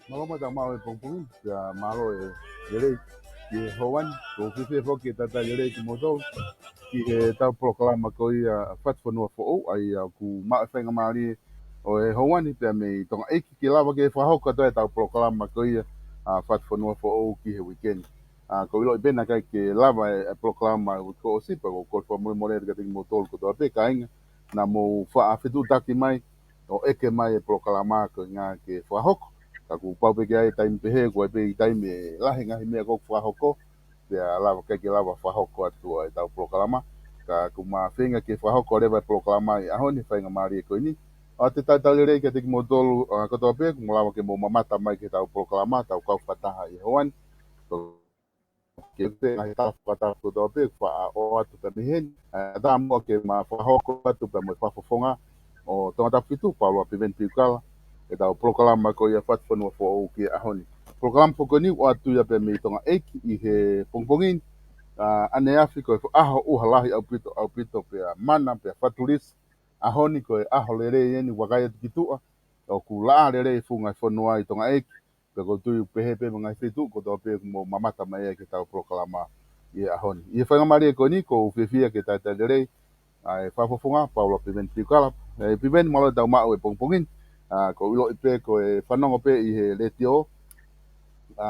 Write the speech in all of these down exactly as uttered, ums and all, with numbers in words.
Mālō muʻa e tau maʻu e pongipongi, pea mālō e lelei ki he houa ni, ʻoku ou fiefia foki ke talitali lelei kimoutolu ki he tau polokalama ko ia ʻa Fatufonua Foʻou, ʻa ia ʻoku maʻu e faingamālie ʻo e houa ni pea mei Tonga ʻEiki ke lava ke fakahoko atu e tau polokalama ko ia ʻa Fatufonua Foʻou ki he weekend. ʻA, ʻoku ou ʻiloʻi pē naʻe ʻikai ke lava e, e polokalama ʻo e uike kuo ʻosi, pea ʻoku ou kole fakamolemole atu kiate kimoutolu kotoa pē kāinga, naʻa mou faʻa fetuʻutaki mai ʻo ʻeke mai e polokalama ko e ʻuhinga ke fakahoko. Ka kuo pau pē ke ʻi ai e taimi pehē, kuo ʻi ai pē taimi ʻe lahi e ngaahi meʻa ʻoku fakahoko, pea lava ʻikai ke lava fakahoko atu ʻa e tau polokalama. Ka ʻoku ma feinga ke fakahoko leva e polokalama ʻi he ʻaho ni, faingamālie ko eni. ʻOatu e talitali lelei kiate kimoutolu, ʻa, kotoa pē, kuo mou lava ke mou mamata mai ki he tau polokalama, tau kau fakataha ʻi he houa ni. Ke pē ngaahi tala fakataha kotoa pē, faʻa ʻoatu pē mei heni. ʻA, tā muʻa ke ma fakahoko atu pē mo e fakafofonga ʻo Tongatapu fitu, Paula Piveni Piukala, e tau polokalama ko ia Fatufonua Foʻou ki he ʻaho ni. Polokalama foki ko eni ʻoatu ia pē mei Tonga ʻEiki ʻi he pongipongi ni, ʻa, ʻaneafi ko e ʻaho ʻuha lahi ʻaupito, ʻaupito pea mana, pea fatulisi. ʻAho ni ko e ʻaho lelei eni, vakai atu ki tuʻa, ʻoku laʻā lelei e funga e fonua ʻi Tonga ʻEiki, pea ʻoku ou tui ʻoku pehē pē mo e ngaahi feituʻu kotoa pē ʻoku mou mamata mai ai ki he tau polokalama ʻi he ʻaho ni. ʻI he faingamālie ko eni, ʻoku ou fiefia ke talitali lelei ʻa e fakafofonga, Paula Piveni Piukala. ʻE Piveni, mālō e tau maʻu e pongipongi ni. ʻA, ʻoku ou ʻiloʻi pē ko e fanongo pē ʻi he letiō, ʻa,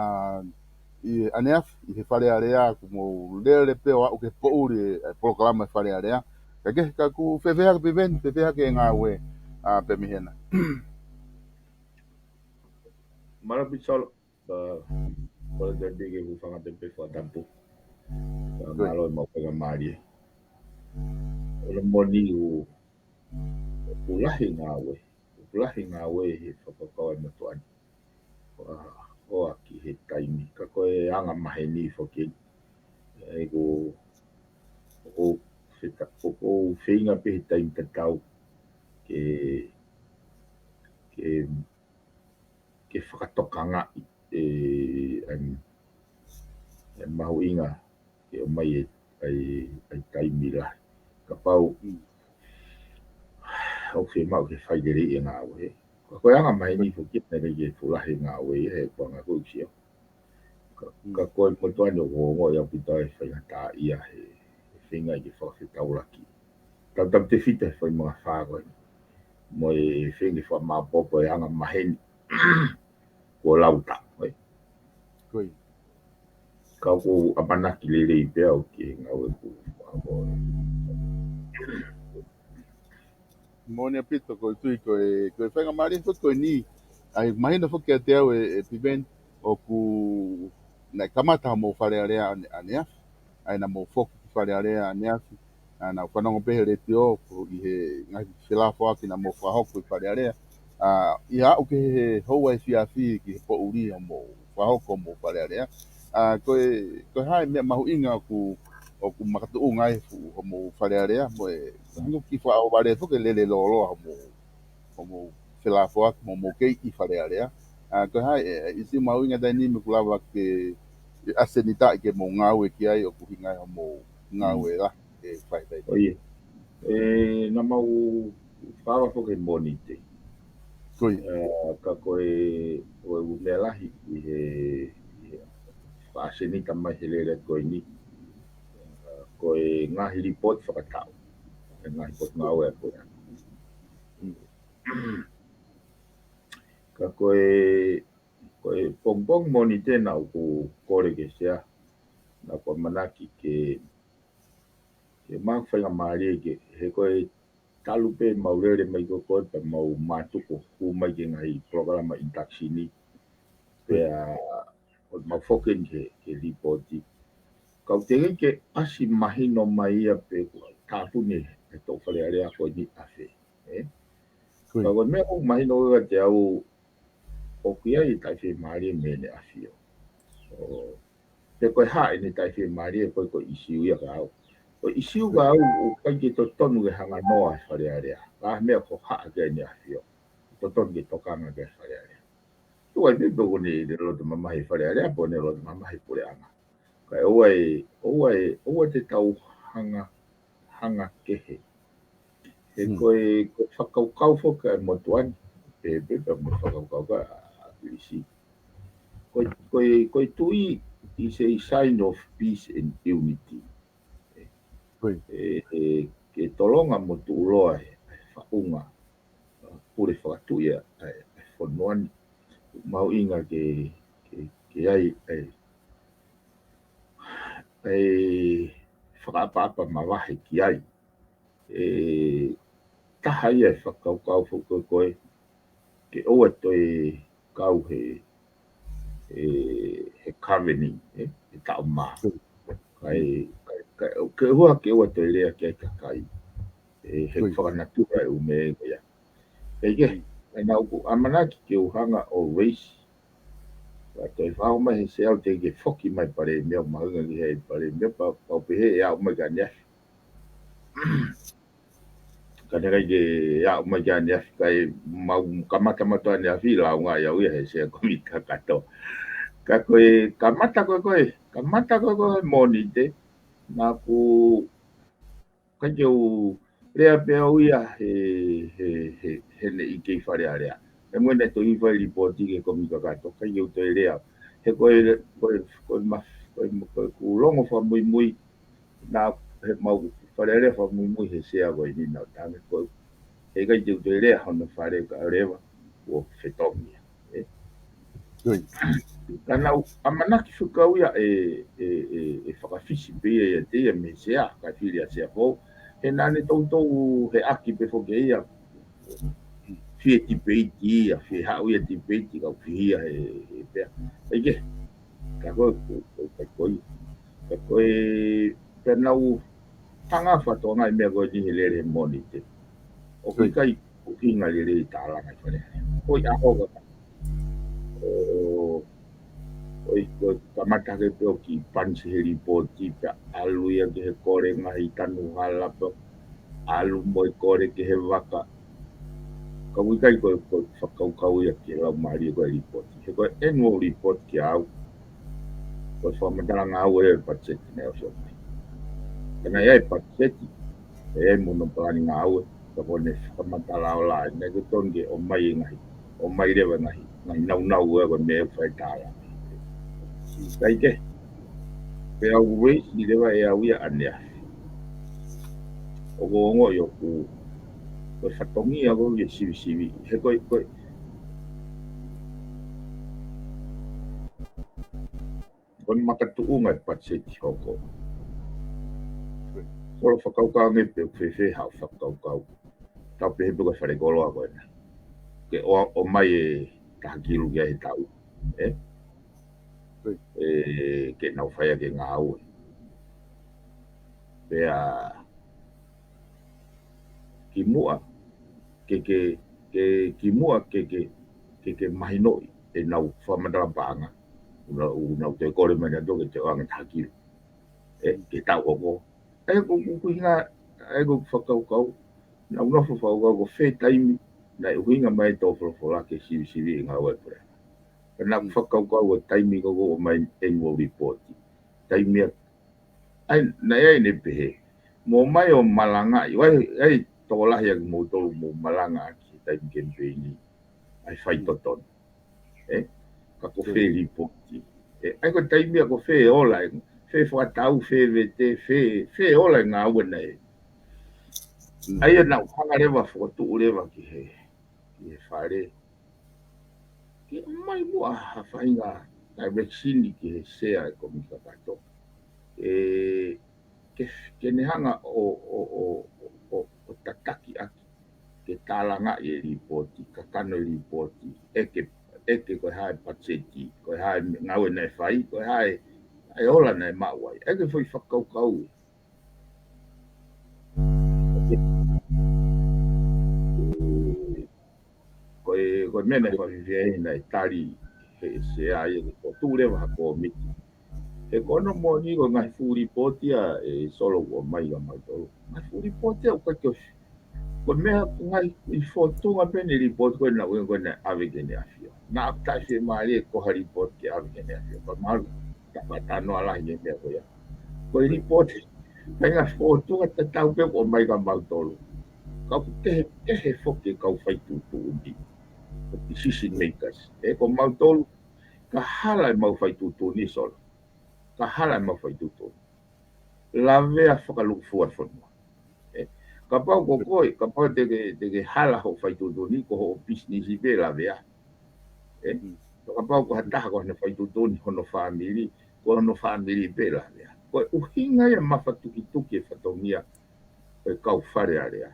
ʻi he ʻaneafi, ʻi he Fale Alea, kuo mou lele pē ʻo aʻu ki he poʻuli e, e polokalama e Fale Alea. Ka ke, ka ʻoku fēfē hake Piveni, fēfē hake e ngāue, ʻa, pē mei hena. Mālō Pisolo, ʻa, kole atu pē ke u hūfanga pē fakatapu. ʻA, Good. Mālō e maʻu faingamālie. ʻOku moʻoni ʻoku, ʻoku lahi e ngāue, ʻoku lahi e ngāue he fakakaukau e motuʻa ni. ʻA, ʻoku ʻi ai e taimi, ka ko e anga maheni foki eni. ʻE, ʻoku, ʻoku ou feta-, ʻoku ou feinga pē he taimi tatau ke, ke, ke fakatokangaʻi e, ʻa e, e mahuʻinga ke ʻomai e, ʻa e, ʻa e taimi lahi. Kapau, ʻoku fiemaʻu ke fai lelei e ngāue. Ka ko e anga maheni foki naʻe ʻikai ke fuʻu lahi e ngāue ia he kuonga ko ē ʻoku sio. Ka, ka ko e motuʻa ni ʻoku ongoʻi ʻaupito e faingataʻaʻia he, he feinga ke fakafetaulaki. Tautautefito he fai manga fā ko ē. Mo e feinga ke fakamāopoopo e anga maheni. Kuo lau taʻu, ē? Ko ia. Ka ʻoku ou ʻamanaki lelei pē au ki he ngāue ʻoku, ʻa, ko e. Moʻoni ʻaupito, ʻoku ou tui ko e, ko e faingamālie foki ko eni. ʻA ia, mahino foki kiate au e, e Piveni, ʻoku naʻe kamata hoʻomou Fale Alea ʻane-, ʻaneafi. ʻA ia naʻa mou foki ki Fale Alea ʻaneafi. ʻA ia naʻa ku fanongo pē he letiō, ko e ʻi he ngaahi felāfoaki naʻa mou fakahoko ʻi Fale Alea. ʻA, ʻi he aʻu ki he houa efiafi ki he poʻuli hoʻomou fakahoko hoʻomou Fale Alea. ʻA, ko e, ko e hā e meʻa mahuʻinga ʻoku, ʻoku makatuʻunga ai e fuʻu hoʻomou Fale Alea, mo e, hangē ʻoku kiʻi fakaʻohovale foki e lele lōloa hoʻomou, hoʻomou felāfoaki mo hoʻomou kei ʻi Fale Alea. ʻA, ko e hā e, e ʻīsiu mahuʻinga taimi ni ʻoku lava ke, ʻe ʻasenitaʻi ke mou ngāue ki ai ʻoku ʻuhinga ai hoʻomou ngāue lahi ʻe fai fai. ʻO ia. ʻE, naʻa mau fāua foki he Mōnite. Ko ia. ʻA, ka ko e, ʻo e ʻū meʻa lahi ʻi he, ʻi he faʻa ʻasenita mai he lele ko eni. ʻA, ko e ngaahi lipooti fakataʻu. E ngaahi potungāue ko ia. Mm. Ka ko e, ko e pongipongi Mōnite naʻá ku kole ki he Sea, naʻá ku ʻamanaki ke, ke mau fai ha mālie ke, he ko e talu pē ʻemau lele mai ko ē pea mau mātuku hū mai ki he ngaahi polokalama induction ni. Pea ʻoku mau foki eni ki he, ki he lipooti. Ka ʻoku teʻeki ke ʻasi mahino mai ia pe kuo tāpuni ʻe he toʻu Fale Alea ko eni ʻafē. Ē? Ka ko e meʻa ʻoku mahino ʻiate au ʻoku ʻi ai e taʻefiemālie mei heʻene ʻafio. ʻO, pe ko e hā ʻene taʻefiemālie, ko e, ko e ʻisiū ia kiate au. Ko e ʻisiū kiate au ʻoku ʻikai ke totonu ke hanga noa ʻe he Fale Alea. Ka ko e meʻa ko e hā ki heʻene ʻafio. Totonu ke tokanga ki he Fale Alea. Tuʻu ai pē pe ko ʻene loto mamahi Fale Alea, pe ko ʻene loto mamahi puleʻanga. Ka ʻoua ʻe, ʻoua ʻe, ʻoua te tau hanga, hanga kehe. He ko e, ko e fakakaukau foki ʻa e motuʻa ni, pehē pē mo e fakakaukau ʻa, ʻa ʻAkilisi. Ko e, ko e, ko e tuʻi is a sign of peace and unity. ʻE, ʻe, ke tolonga mo tuʻuloa e, e faʻunga, ʻa, pule fakatuʻi ʻa, ʻa e fonua ni. Mahuʻinga ke, ke, ke ʻi ai, ʻa e, ʻa e fakaʻapaʻapa mavahe ki ai. ʻE, taha ia e fakakaukau foki ko ē, ke ʻoua toe kau he, he, he governing, ē, he taʻu mā. Kae, kae, kae, ke ʻoua, ke ʻoua toe lea ki ai e kakai. ʻE, he fakanatura e ʻū meʻa ko ia. Kae kehe, ʻa ia naʻá ku ʻamanaki ke u hanga ʻo raise. Ka toe fāo mai he Sea ʻo teʻeki ke foki mai Palēmia, ʻo mahuʻinga ki he Palēmia, pea, pea u pehē ʻe aʻu mai ki ʻaneafi. Ka naʻe ʻikai ke aʻu mai ki ʻaneafi, kae mau kamata mātuʻa ʻaneafi, lāunga ai au ia he Sea Komiti Kakato. Ka ko e kamata ko ē, ko e kamata ko ē, ko e Mōnite, naʻá ku ʻikai ke u lea pē au ia he, he, he, heʻene ʻi he Fale Alea. He mo ʻene toe fai lipooti ki he Komiti Kakato, ʻikai ke u toe lea. He ko e, ko e, ko e maf-, ko e, ko e ʻeku longo fakamuimui, naʻe ʻi ai heʻemau Fale Alea fakamuimui he Sea ko eni naʻá ku tangi ko ē. He ʻikai te u toe lea hono fale ka leva, kuo fetongi ia. Ē? Ka naʻá ku ʻamanaki foki au ia ʻe, ʻe, ʻe, ʻe fakafisi pē ia ʻiate ia mei he Sea, kae fili ʻa e Sea foʻou. He naʻá ne toutou heʻaki pē foki ia. Fie tipeiti ia, fie haʻu ia tipeiti, kau fihia he, he pea. ʻIkai ke, ka ko e, ko e, ko e, ko e, ka ko e, pea naʻá ku hanga ʻo fakatokangaʻi e meʻa ko eni he lele he Mōnite. ʻOku ʻikai, ʻoku ʻikai lele ʻi tālanga ʻi Fale Alea. Ko e ʻaho ka. ʻO, ʻo ʻikai ko e kamata ke pē ʻo kiʻi punch he lipooti pea ʻalu ia ki he kole ngaahi tanu hala pea ʻalu mo e kole ki he vaka. Ka ʻoku ʻikai ko e, ko e fakakaukau ia ke lau mālie ko e lipooti. He ko e annual report kiate au, ko e fakamatala ngāue e patiseti naʻe ʻosi ʻomai. Ka naʻe ʻi ai e patiseti, ʻe ʻi ai mo hono palani ngāue, ka ko ʻene fakamatala ʻo laine, ʻikai ke tonu ke ʻomai e ngaahi, ʻomai leva e ngaahi, ngaahi naunau ʻo e ko e meʻa ʻoku fai tālanga. Kae kehe, pea u raise leva ʻe au ia ʻaneafi. ʻOku ou ongoʻi ʻoku, ko e fatongia ko ē ia sivisiviʻi. He ko e, ko e, ko e makatuʻunga e patiseti hoko. Kolo fakakaukau ange pe ʻoku fēfē haʻo fakakaukau. Tau pehē pē ko e falekoloa ko ena. Ke ʻo, ʻomai e taha kilu ki ai he taʻu. Ē? Ē, ke nau fai ʻaki e ngāue. Pea kimuʻa, ke, ke, ke kimuʻa, ke, ke, ke, ke mahinoʻi ʻenau fakamatala paʻanga. ʻOku nau, ʻoku nau toe kole mai nautolu ke toe ʻoange taha kilu. Ē, ke tau hoko. ʻA ia ko, ko, ko e ʻuhinga, ʻa ia ko e fakakaukau, naʻá ku nofo ʻo fakakaukau ko fē taimi naʻe ʻuhinga mai e tō folofola ke sivisiviʻi e ngāue ʻa e puleʻanga. Ka naʻá ku fakakaukau ko e taimi ko ē ʻoku ʻomai e annual report. Taimi ia, ʻa ia, naʻe ʻi ai ʻene pehē, mou ō mai ʻo malangaʻi, ʻo ʻai, ʻai tokolahi ʻa kimoutolu mou malangaʻaki he taimi kemipeini, ʻai faitotonu. Ē? Ka ko fē lipooti. Ē, ʻa ia ko e taimi ia ko fē ola, ē, fē fakatau, fē vete, fē, fē ola e ngāue naʻe. ʻA ia naʻá ku hanga leva ʻo fokotuʻu leva ki he, ki he fale. ʻomai muʻa ha faʻahinga direction ki he sea e komiti kakato. ʻE, ke, ke ne hanga ʻo, ʻo, ʻo, ʻo, ʻo tataki ʻaki, ke tālangaʻi e lipooti, kakano e lipooti, ʻeke, ʻeke ko e hā e patiseti, ko e hā e ngāue naʻe fai, ko e hā e, e ola naʻe maʻu ai. ʻEke foʻi fakakaukau. Ko e, ko e meʻa naʻe fakafiefia ai naʻe tali he sea ia ke ko tū leva ha komiti. He ko hono moʻoni ko e ngaahi fuʻu lipooti ia ʻe Solo ʻoku ʻomai kia mautolu. Ngaahi fuʻu lipooti ia ʻoku ʻikai ke ʻosi. Ko e meʻa ko e ngaahi fōtunga pē ʻene lipooti ko ē naʻe ʻuhinga ko ē naʻe ʻave ki heʻene ʻAfio. Naʻa ʻoku taʻefiemālie ko ha lipooti ke ʻave ki heʻene ʻAfio. Pea mahalo, ka faʻa talanoa lahi ki he meʻa ko ia. Ko e lipooti, ko e ngaahi fōtunga tatau pē ʻoku ʻomai kia mautolu. Ka ʻoku kehekehe foki e kau fai tuʻutuʻuni. Ko e decision makers. ʻE ko mautolu, ka hala ʻemau fai tuʻutuʻuni Solo. Ka hala ʻemau fai tuʻutuʻuni. Lavea fakalūkufua e fonua. ʻE, kapau ko koe, kapau te ke, te ke hala hoʻo fai tuʻutuʻuni, ko hoʻo pisinisi pē lavea. ʻE, kapau ko ha taha ko hono fai tuʻutuʻuni, hono fāmili, ko hono fāmili pē lavea. Ko e ʻuhinga ia mafatukituki e fatongia ʻo e kau Fale Alea.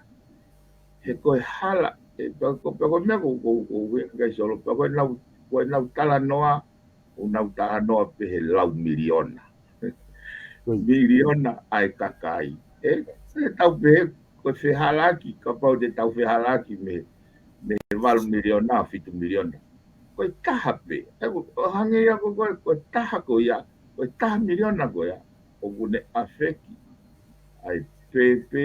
He ko e hala, ʻe, pea ko, pea ko e meʻa ko, ko, ko, ko e kai Solo, pea ko ʻenau, ko ʻenau talanoa, ʻoku nau talanoa pē he lau miliona. Miliona ʻa e kakai. ʻE, ʻe tau pehē, ko e fehālaaki, kapau te tau fehālaaki mei, mei he valu miliona, fitu miliona. Ko e taha pē. ʻE, ʻo hangē ia ko, ko, ko e taha ko ia, ko e taha miliona ko ia. ʻOku ne ʻafeki ʻa e pēpē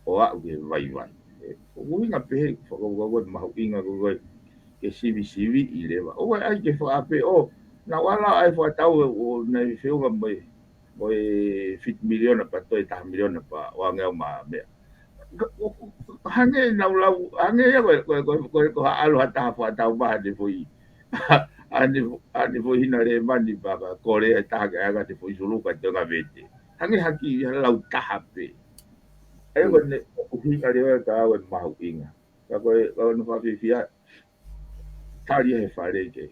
ʻo aʻu ki he vaivai. ʻE, ʻoku ʻuhinga pehē, fakakaukau ko e mahuʻinga ko ē ke sivisiviʻi leva. ʻOku ʻai ke fakaʻapē, ʻo, naʻa ʻalu ai fakatau ʻo, ʻo naʻe feʻunga mo e, mo e fitu miliona pea toe taha miliona pea ʻoange au ma meʻa. Ka, ʻo, ʻo, hangē nau lau, hangē ia ko e, ko e, ko e, ko e, ko ha ʻalu ha taha fakatau maha ne foʻi, ʻa ne, ʻa ne foʻi hina lēmani pea ka kole e taha ke ʻai ʻa ne foʻi suluka te nga vete. Hangē ha kiʻi lau taha pē. ʻE ko ʻene ʻuhinga leva ka ʻoku mahuʻinga. Ka ko e, ka ʻoku fakafiefia, tali he Fale ke.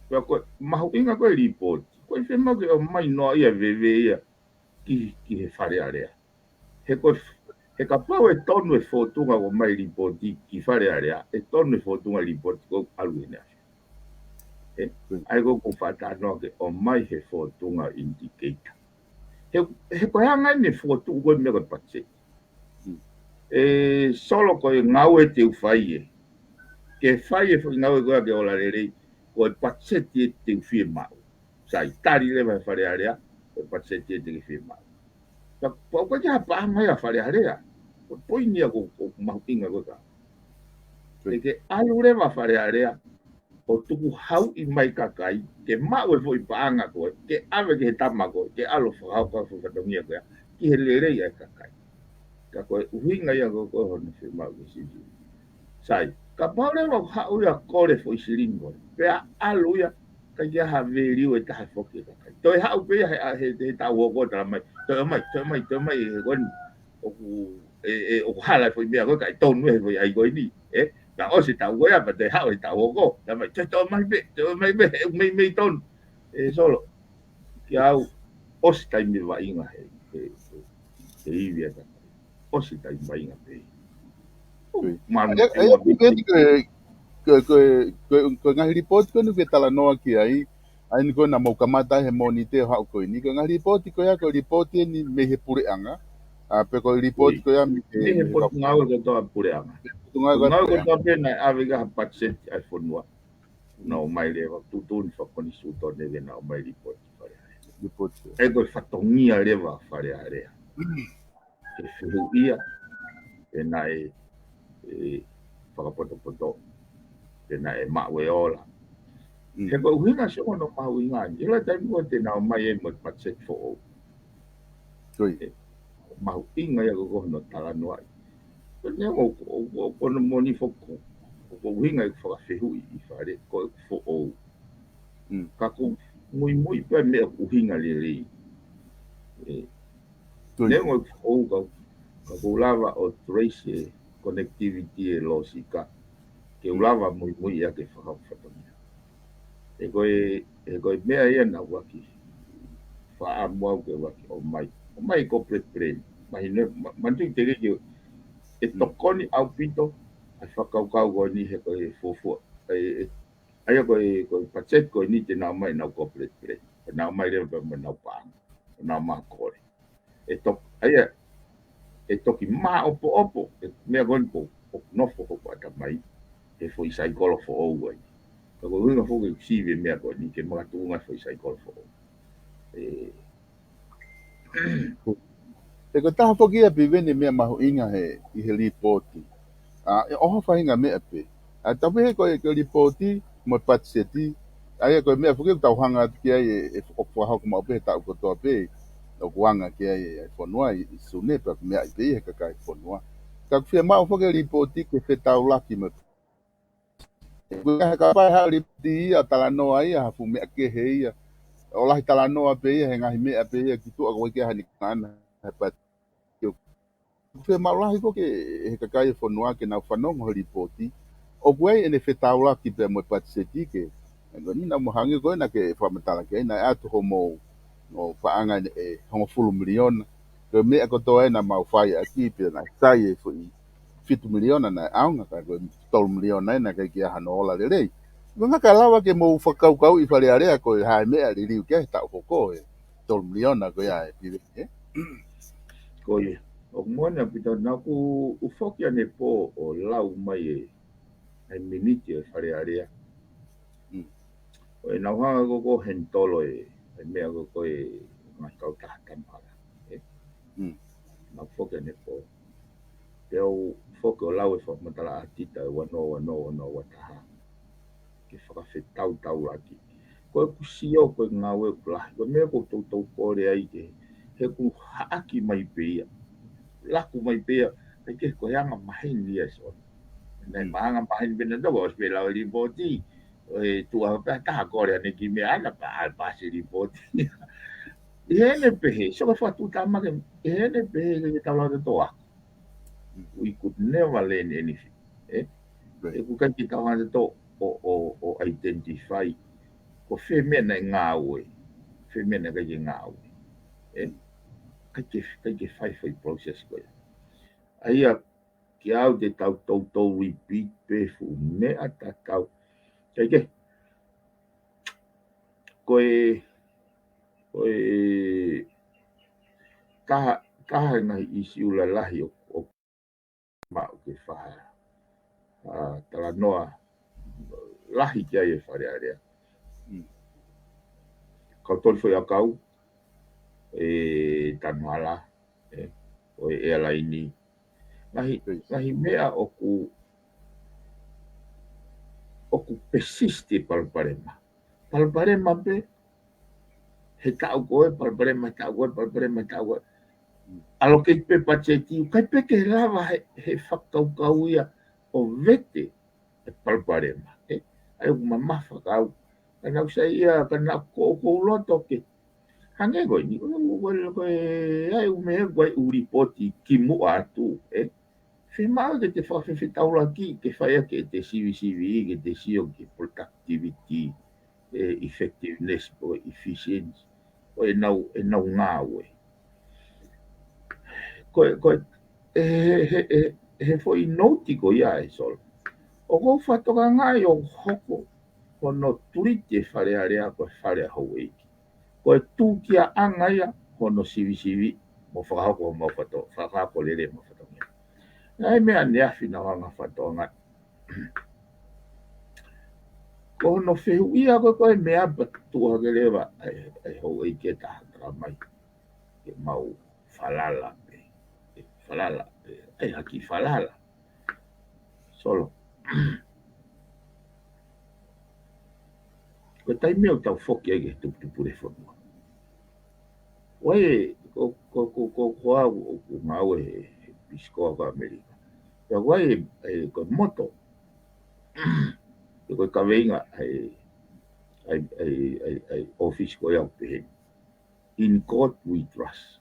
Pea ko e mahuʻinga ko e lipooti. Ko e fiemaʻu ke ʻomai noa ia veve ia ki, ki he Fale Alea. He ko e, he kapau ʻe tonu e fōtunga ʻoku ʻomai lipooti ki Fale Alea, ʻe tonu e fōtunga lipooti ko ʻalu ʻene ʻAfio. ʻE, ʻai ko ʻoku faʻa talanoa ke ʻomai he fōtunga indicator. He, he ko e anga ʻene fokotuʻu ko e meʻa ko e patiseti. ʻE Solo ko e ngāue te u fai ē. Ke fai e foʻi ngāue ko ia ke ola lelei, ko e patiseti ē te u fiemaʻu. Sai, tali leva he Fale Alea, ko e patiseti ē te ke fiemaʻu. Ka, pau ka ke ha paʻanga ia Fale Alea. Ko e poini ia ko, ko mahuʻinga ko e ka. Ke ke ʻalu leva Fale Alea, ʻo tukuhauʻi mai kakai, ke maʻu e foʻi paʻanga ko ē, ke ʻave ki he tama ko ē, ke ʻalu fakahoko e foʻi fatongia ko ē, ki he lelei ʻa e kakai. Ka ko e ʻuhinga ia ko, ko hono fiemaʻu ke sivisiviʻi. Sai, kapau leva ʻoku haʻu ia kole foʻi silingi ko ē, pea ʻalu ia, ʻikai ke ʻi ai ha value ʻe taha foki e kakai. Toe haʻu pē ia he, he, he taʻu hoko tala mai, toe mai, toe mai, toe mai, he ko eni, ʻoku, ʻe, ʻe, ʻoku hala e foʻi meʻa ko ē, ʻikai tonu e foʻi ʻai ko eni, ē? Naʻe ʻosi e taʻu ko ia, pea toe haʻu e taʻu hoko, tala mai, toe, toe mai pē, toe mai pē, he ʻoku meimei tonu. ʻE Solo, kia au, ʻosi taimi vaʻinga he, he, he, he ivi ʻa e kakai. ʻOsi taimi vaʻinga pē. Ui. Manu, ʻe, ʻe, ʻe, ʻe, ko e, ko e, ko e, ko e, ko e ngaahi lipooti ko eni ʻoku ke talanoa ki ai, ʻa eni ko ē naʻa mou kamata ai he Mōnite ʻo haʻu ko eni. Ko e ngaahi lipooti ko ia, ko e lipooti eni mei he puleʻanga. ʻA, pe ko e lipooti ko ia mei he, mei he Potungāue kotoa puleʻanga. Potungāue kotoa pē naʻe ʻave ki ai ha patiseti ʻa e fonua. Naʻe ʻomai leva tuʻutuʻuni fakakonisitūtone ke nau ʻomai lipooti Fale Alea. Lipooti. ʻE ko e fatongia leva Fale Alea. Ke fehuʻia, pe naʻe, ʻe, fakapotopoto, pe naʻe maʻu e ola. He ko e ʻuhinga Solo hono mahuʻinga ai. ʻI he taimi ko ē te nau ʻomai ai mo e patiseti foʻou. ʻE, mahuʻinga ia ko, ko hono talanoaʻi. Ko e meʻa ʻoku, ʻoku, ʻoku, ʻoku hono moʻoni foki, ʻoku ʻuhinga ʻeku fakafehuʻi ʻi Fale, ko e foʻou. Ka ʻoku muimui pē meʻa ʻoku ʻuhinga lelei. ʻE, neongo ʻeku foʻou ka, ka ʻoku ou lava ʻo trace e connectivity e lōsika. Ke u lava muimui ia ke fakahoko e fatongia. He ko e, he ko e meʻa ia naʻa ku ʻosi fakaʻamu au ke u ʻosi ʻomai. ʻOmai ko e pre-, pre-, mahino, ma-, manatu ki he teʻeki ke, ʻe tokoni ʻaupito ʻa e fakakaukau ko eni he ko e fuofua, ʻa e, ʻa ia ko e, ko e patiseti ko eni te nau ʻomai ʻenau corporate plan. Ko ʻenau ʻomai leva pē mo ʻenau paʻanga. Ko ʻenau ʻomai kole. ʻE tok-, ʻa ia, ʻe toki māʻopoʻopo, ʻe meʻa ko eni ko, ko e nofo ko ʻata mai, he foʻi saikolo foʻou ai. Ka ko e ʻuhinga foki ʻeku sivi e meʻa ko eni, ke makatuʻunga foʻi saikolo foʻou. ʻE, He ko e taha foki ia Piveni meʻa mahuʻinga he, ʻi he lipooti. ʻA, ʻe ʻoho faʻahinga meʻa pē. ʻA, tau pehē ko e, ko e lipooti, mo e patiseti. ʻA ia ko e meʻa foki ʻoku tau hanga atu ki ai ʻe, ʻe, ʻoku fakahoko maʻu pē he taʻu kotoa pē. ʻOku anga ki ai ʻe, ʻe fonua ʻi, ʻi Sune pea ʻoku meʻa ai pē ʻi he kakai fonua. Ka ʻoku fiemaʻu foki e lipooti ke fetaulaki mo e Ko e hā kapau ʻe haʻu lipooti ia talanoa ia, ha fuʻu meʻa kehe ia. ʻO lahi talanoa pē ia, he ngaahi meʻa pē ia, ki tuʻa ko e ke ha ni kana, he pati. Ko e fiemaʻu lahi ko e ke, he kakai e fonua ke nau fanongo he lipooti. ʻOku ʻi ai ʻene fetaulaki pea mo e patiseti ke. He ko e ni naʻa mo hangē ko e naʻa ke fakamatala ki ai naʻe ʻatu homou ʻo paʻanga ʻe, ʻe hongofulu miliona. Ko e meʻa kotoa ē naʻa mau fai ʻaki pea naʻe sai e foʻi fitu miliona naʻe ʻaonga, ka ko e tolu miliona ē naʻe ʻikai ke ʻi ai hano ola lelei. Ko e ʻuhinga ka lava ke mou fakakaukauʻi Fale Alea ko e hā e meʻa liliu ki ai he taʻu hoko ē. Tolu miliona ko ia ē Piveni, ē? Ko ia. ʻOku moʻoni ʻaupito naʻa ku ʻosi foki ʻanepō ʻo lau mai e, e miniti e Fale Alea. Mm. ʻO ʻenau hanga ko ē ʻo handle e, e meʻa ko ē ko e ngaahi kautaha tamala. Ē? Mm. Naʻa ku foki ʻanepō. Pea u foki ʻo lau e fakamatala ʻa Tita ʻe ua noa ua noa ua noa ua taha. Ke fakafetaulaki. Ko ʻeku sio, ko e ngāue ʻoku lahi. Ko e meʻa ʻoku toutou kole ai ke, he ʻoku haʻaki mai pē ia. Laku mai pē ia, ʻikai ke ko e anga maheni ia so. Naʻe Mm. ma anga maheni pē naʻa toko, ʻosi pē lau e lipooti. ʻE tuʻa pē taha kole ʻanenai ki meʻa ʻana pea ʻai pasi lipooti. ʻI heʻene pehē, so ka fakatuʻutāmaki, ʻi heʻene pehē ke tau lau te toa. We could never learn anything. Ē? Right. ʻOku ʻikai ke tau hanga te tau ʻo, ʻo, ʻo identify. Ko fē meʻa naʻe ngāue. Fē meʻa naʻe ʻikai ke ngāue. Ē? ʻIkai ke, ʻikai ke fai foʻi process ko ia. ʻA ia, ki au te tau toutou repeat pē fuʻu meʻa tatau. ʻIkai ke, ko e, ko e, taha, taha e ngaahi ʻīsiu lalahi ʻo, ʻo maʻu ke fai ha, a, talanoa lahi ki ai e Fale Alea. Mm. Kau toli foʻi ʻakau, e tanu hala, ē, ʻo e airline. Ngaahi, Please. ngaahi meʻa ʻoku, ʻoku persist e palopalema. Palopalema pē, he taʻu ko ē, palopalema he taʻu ko ē, palopalema he taʻu ko ē. ʻAlokei pē patiseti, ʻikai pē ke lava he, he fakakaukau ia ʻo vete e palopalema, ē? ʻA ia ʻoku mamafa kau. Ka naʻa ku saiʻia, ka naʻa ko, ko u loto ke. Hangē ko eni, ko, ko, ko e, ʻa e ʻū meʻa ko e ʻū lipooti kimuʻa atu, ē? Fiemaʻu ke te fakafefetaulaki, ke fai ʻaki ʻete sivisiviʻi, ke te sio ki he productivity, e effectiveness, ʻo e efficiency, ʻo ʻenau, ʻenau ngāue. Ko e, ko e, he, he, he, he foʻi nouti ko ia ē Solo. ʻOku ou fakatokangaʻi ʻoku hoko hono treat e Fale Alea ko e fale ʻa houʻeiki. Ko e tūkiaʻanga ia hono sivisiviʻi mo fakahoko homau fato-, fakahoko lelei homau fatongia. Naʻe meʻa ʻaneafi naʻa ku hanga ʻo fakatokangaʻi. Ko hono fehuʻia ko ē ko e meʻa pea tuʻu hake leva ʻa e, ʻa e houʻeiki ʻe taha talamai ke mau falala pē. ʻE falala pē. ʻAi haki falala. Solo. Ko e taimi ʻoku tau foki ai ki he tuputupu e fonua. ʻOku ʻi ai, ko, ko, ko, ko, ko au ʻoku ngāue he, he Peace Corps ko ʻAmelika. Pea ʻoku ʻi ai e, e, ko e moto. Pe ko e kaveinga ʻa e, ʻa e, ʻa e, ʻa e, ʻa e ʻōfisi ko ia ʻoku pehē ni. In God we trust.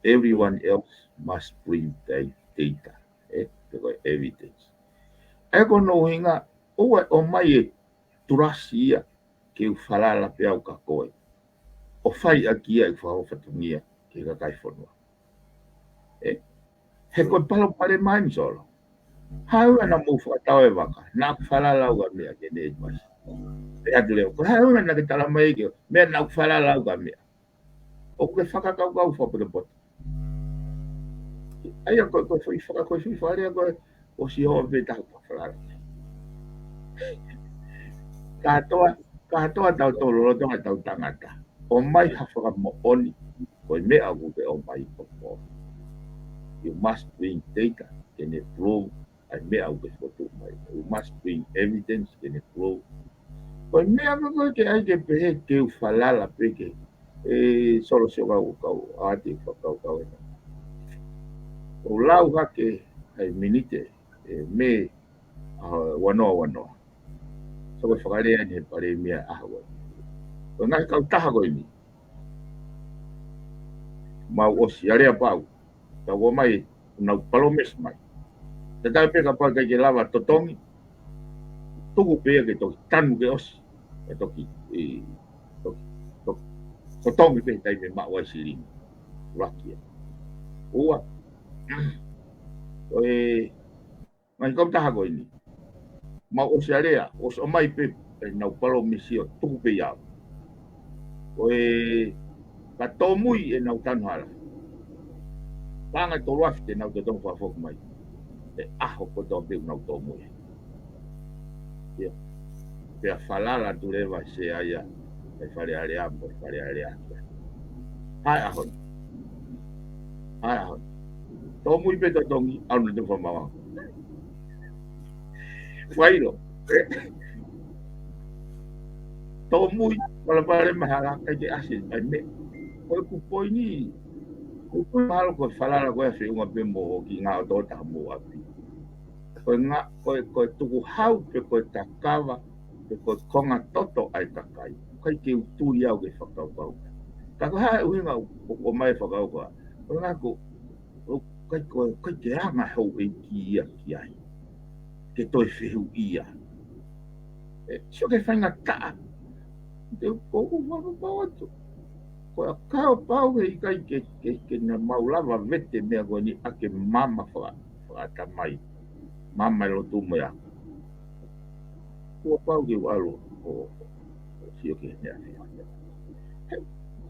Everyone else must bring their data. Ē, pe ko e evidence. ʻA ia ko hono ʻuhinga, ʻoua ʻe ʻomai e trust ia ke u falala pē au kia koe ʻo fai ʻaki ia ʻeku fakafatongia ki he kakai fonua. ʻE, he ko e palopalema eni Solo. Haʻu ʻana mou fakatau e vaka, naʻa ku falala au kia meʻa ke ne i pasi. Pea ʻatu leva, ko e haʻu ʻana ke tala mai ke, meʻa naʻa ku falala au kia meʻa. ʻOku ke fakakaukau fakapotopoto. ʻA ia ko e, ko e foʻi faka-, ko e foʻi fakalea ko e, ʻosi hoʻo pē taha ʻoku falala. Kātoa, kātoa tautolu lolotonga ʻetau tangata. ʻOmai ha fakamoʻoni, ko e meʻa ʻoku ke ʻomai ʻoku. You must bring data, ke ne prove ʻa e meʻa ʻoku ke fokotuʻu mai. You must bring evidence, ke ne prove. Ko e meʻa ko ē ke ʻai ke pehē ke u falala pē ke, ʻe Solo, sio kau, kau ʻoatu e fakakaukau ʻena. ʻOku lau hake ʻa e miniti, ʻe Mē, ʻa, ua noa ua noa. So ko e fakalea eni he palēmia ʻaho ko ē. Ko e ngaahi kautaha ko eni. Mau ʻosi aleapau. Tau ō mai, nau palōmesi mai. Tatau pē kapau ʻikai ke lava totongi. Tuku pē ia ke toki tanu ke ʻosi. Ke toki, ʻe, toki, toki, totongi pē he taimi ʻe maʻu ai silini. Laki ia. Ua. Ko e ngaahi kautaha ko eni. Mau ʻosi alea, ʻosi ō mai pē, ʻenau palōmesi ʻo tuku pē ia. Ko e ka tōmui ʻenau tanu hala. Paʻanga ʻe tolu afe te nau totongi fakafoki mai. ʻE ʻaho kotoa pē ʻoku nau tōmui. Ia. Pea falala atu leva Sea ia, ʻe Fale Alea, mo e Fale Alea. Hae ʻaho ni. Hae ʻaho ni. Tōmui pē totongi, ʻalu na te fakamāuʻanga. Failo. Tōmui, palapala mahala, ʻikai ke ʻasi, ʻai meʻa. Ko e kupoini. Ko e kupoini mahalo ko e falala ko e feʻunga pē mo hoʻo kiʻi ngaʻotoʻota mo ʻapi. Ko e nga-, ko e, ko e tukuhau pe ko e takava, pe ko e konga toto ʻa e kakai. ʻIkai ke u tui au ki he fakakaukau. Ka ko e hā e ʻuhinga ʻoku ʻomai e fakakaukau. Ko e ʻuhinga ko, ʻoku ʻikai ko, ʻikai ke anga houʻeiki ia ki ai. Ke toe fehuʻia. ʻE, sio ki he faingataʻa. Te u, ʻoku ou fakapapau atu. Ko e ʻakapau he ʻikai ke, ke, ke ne mau lava vete meʻa ko eni ʻa ke maama faka-, fakaʻatamai. Maama e lotu mo e ako. Kuo pau ke u ʻalu ʻo, ʻo sio ki he meʻa. He,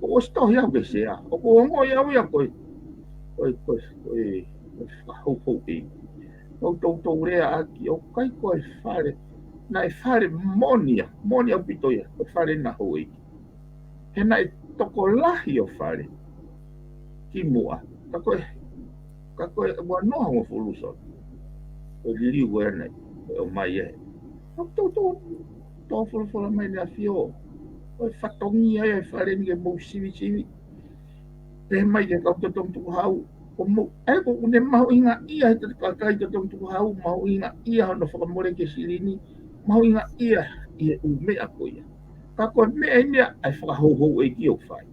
ʻoku ʻosi tohi au ki he Sea. ʻOku ou ongoʻi au ia ko e, ko e, ko e, ko e, ko e fakahouhouʻeiki. Toutou lea ʻaki, ʻoku ʻikai ko e fale, naʻe fale moʻoni ia, moʻoni ʻaupito ia, ko e fale naʻe houʻeiki. He naʻe tokolahi ʻo fale kimuʻa, ka ko e, ka ko e ua noa hongofulu Solo. Ko e liliu ko ē naʻe, ko e ʻomai ē. Toutou, toutou folofola mai ʻEne ʻAfio. Ko e fatongia ia e fale ni ke mou sivisivi. Pehē mai ki he kau totongi tukuhau, ʻoku mou, ʻa ia ʻoku ne mahuʻingaʻia he kakai totongi tukuhau, mahuʻingaʻia hono fakamole ki he silini, mahuʻingaʻia ʻi he ʻū meʻa ko ia. Ka ko e meʻa eni ia ʻa e fakahouhouʻeiki ʻoku fai.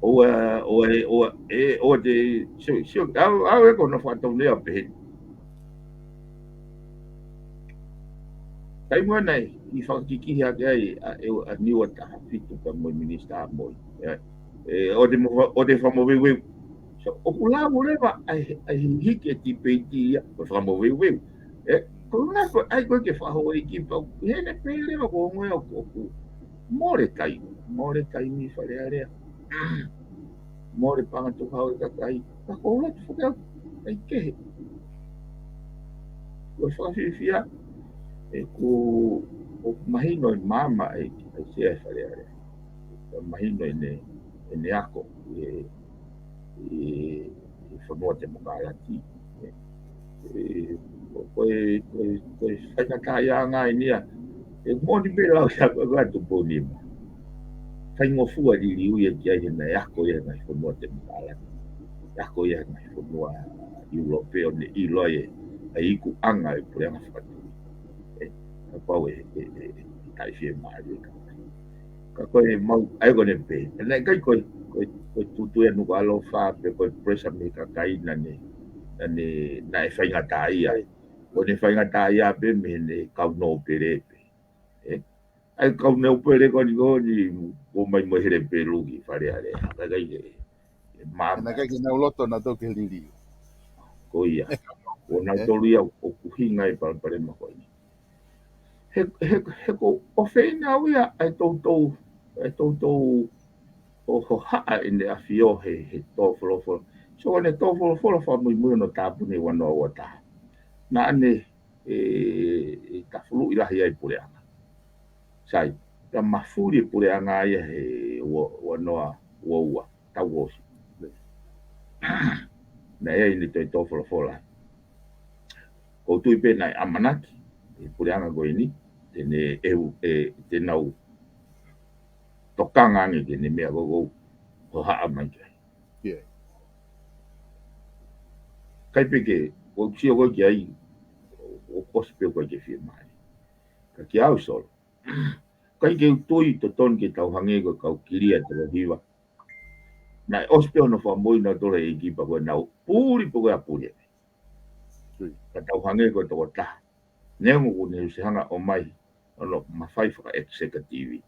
ʻOua, ʻoua, ʻoua, ʻe, ʻoua te, sio, sio, au, au ʻe ko hono fakatonulea pehē. Taimi ʻana ʻi he fakakikihi ʻaki ai ʻa e, ʻa Niua taha fitu pea mo e Minisitā Moi. ʻE, ʻe, ʻo te mo fa-, ʻo te fakamoveuveu. So, ʻoku lau leva ʻa e, ʻa e hiki e tipeiti ia, ko e fakamoveuveu. ʻE, ko e ʻuhinga ko e ʻai ko ē ke fakahouʻeiki pau. He ne pehē leva ko e ongo ʻoku, ʻoku mole taimi, mole taimi Fale Alea. Mole paʻanga tukuhau e kakai. Ka ko e lotu foki au, ʻikai kehe. Ko e fakafiefia, ʻe ku, ʻoku mahino e maama ʻa e, ʻa e Sea ʻi Fale Alea. Mahino ʻene, ʻene ako, ʻi he, ʻi he fonua temokalati. ʻE, ko e, ko e, ko e faingataʻaʻia ʻeni ia. ʻE moʻoni pē lau ia ko e ʻa Tupou Nima. Faingofua liliu ia ki ai he naʻe ako ia he ngaahi fonua temokalati. Ako ia he ngaahi fonua ʻIulope ʻo ne ʻilo ai e, ʻa e ikuʻanga e puleʻanga fakatui. ʻE, kapau ʻe, ʻe, ʻe, ʻe taʻefiemālie ka. Ka ko e mau, ʻa ia ko ʻene pehē. Naʻe ʻikai ko e, ko e, ko e tutu ia Nukuʻalofa pe ko e pressure mei he kakai naʻa ne, naʻa ne, naʻe faingataʻaʻia. Ko ʻene faingataʻaʻia pē mei heʻene kau nōpele pē. ʻE? ʻAi kau neu pele ko eni ko eni, ko mai mo e hele pelu ki Fale Alea. Ka kai ke, ke mama. Naʻe ʻikai ke nau loto nautolu ke liliu. Ko ia. Ko nautolu ia ʻoku ʻuhinga e palopalema ko eni. He, he, he ko ʻofeina au ia, ʻa e toutou, ʻa e toutou ʻo hohaʻa ʻene ʻafio he, he tō folofola. So ʻene tō folofola fakamuimui hono tāpuni ua noa ua taha. Naʻa ne, e, e tafuluʻi lahi ai puleʻanga. Sai, ka mafuli e puleʻanga ia he ua, ua noa ua ua, tau ʻosi. Naʻe ʻi ai ʻene toe tō folofola. Ko u tui pē naʻe ʻamanaki e puleʻanga ko eni, te ne ʻehu, e, te nau tokanga ange ki heʻene meʻa ko ē ʻoku hohaʻa mai ki ai. Kai pē ke, ʻoku sio ko ē ki ai, ʻoku ʻosi pē ʻoku ʻikai ke fiemālie. Ka kiate au Solo, ʻikai ke u tui totonu ke tau hangē ko e kau kilia tolo hiva. Naʻe ʻosi pē hono fakamoʻui nautolu ʻe he ʻEiki pea ko e nau puli pē ko e ʻa puli ē. Ka tau hangē ko e tokotaha. Neongo kuo ne ʻosi hanga ʻo ʻomai hono mafai faka-executive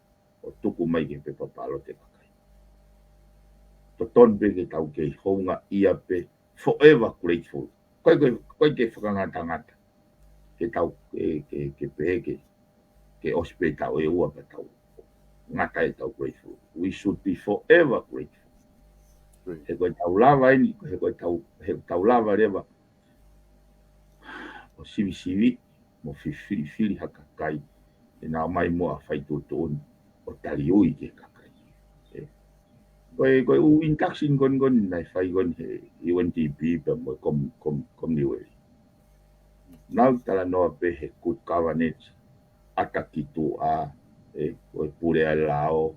ʻo tuku mai ki he pepa pālote kakai. Totonu pē ke tau kei houngaʻia pē, forever grateful. ʻIkai ke, ʻikai ke fakangatangata ke tau, ke, ke, ke pehē ke, ke ʻosi pē taʻu ʻe ua pea tau ngata ʻetau grateful. We should be forever grateful. He ko ʻetau lava eni, he ko ʻetau, he ʻoku tau lava leva ʻo sivisiviʻi mo fifilifili ha kakai ʻe nau ō mai mo ha faituʻutuʻuni ʻo taliui ki he kakai. Ē. Ko e, ko e ʻū induction ko eni ko eni naʻe fai ko eni he U N D P pea mo e Kom-, Kom-, Commonwealth. Nau talanoa pē he good governance, ʻata ki tuʻa, ē, ko e pule ʻa e lao,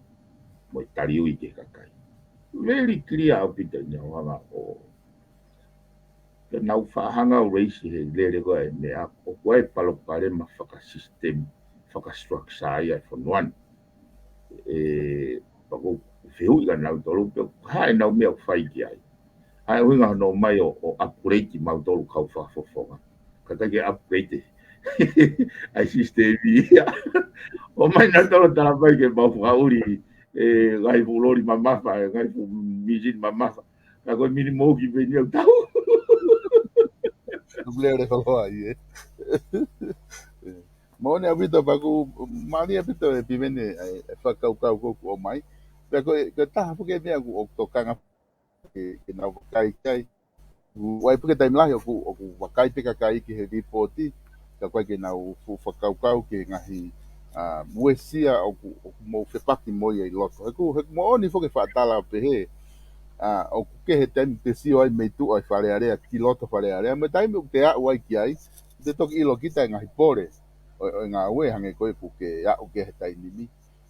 mo e taliui ki he kakai. Very clear ʻaupito ʻene ʻohanga ʻo, ka nau faʻa hanga ʻo raise he lele ko ē meʻa, ʻoku ʻi ai e palopalema fakasisitemi, fakastructure ia e fonua ni. Ē, pea ko u fehuʻi kia nautolu pe ko e hā ʻenau meʻa ʻoku fai ki ai. ʻA e ʻuhinga hono ʻomai ʻo, ʻo upgrade mautolu kau fakafofonga. Ka ʻikai ke upgrade ʻa e sisitemi ia. ʻOmai nautolu tala mai ke mau fakaʻuli e ngaahi fuʻu loli mamafa, e ngaahi fuʻu misini mamafa. Ka ko e mini mouki pē eni ʻoku tau. Tuku lele koloa ia. Moʻoni ʻaupito pea ʻoku mālie ʻaupito e Piveni e, e fakakaukau ko ē ʻoku ʻomai. Pea ko e, ko e taha foki e meʻa ʻoku, ʻoku tokanga ke, ke nau vakai ki ai. ʻOku ʻi ai pē ke taimi lahi ʻoku, ʻoku vakai pē kakai ki he lipooti, ka ʻoku ʻikai ke nau fuʻu fakakaukau ki he ngaahi, ā, uesia ʻoku, ʻoku mou fepaki mo ia ʻi loto. He ʻoku, he ʻoku moʻoni foki e faʻa tala ʻo pehē, ā, ʻoku kehe e taimi te sio ai mei tuʻa ʻi Fale Alea, ki loto Fale Alea, mo e taimi ʻoku te aʻu ai ki ai, te toki ʻilo kita e ngaahi pole ʻo, ʻo e ngāue hangē ko ē ʻoku ke aʻu ki he taimi ni.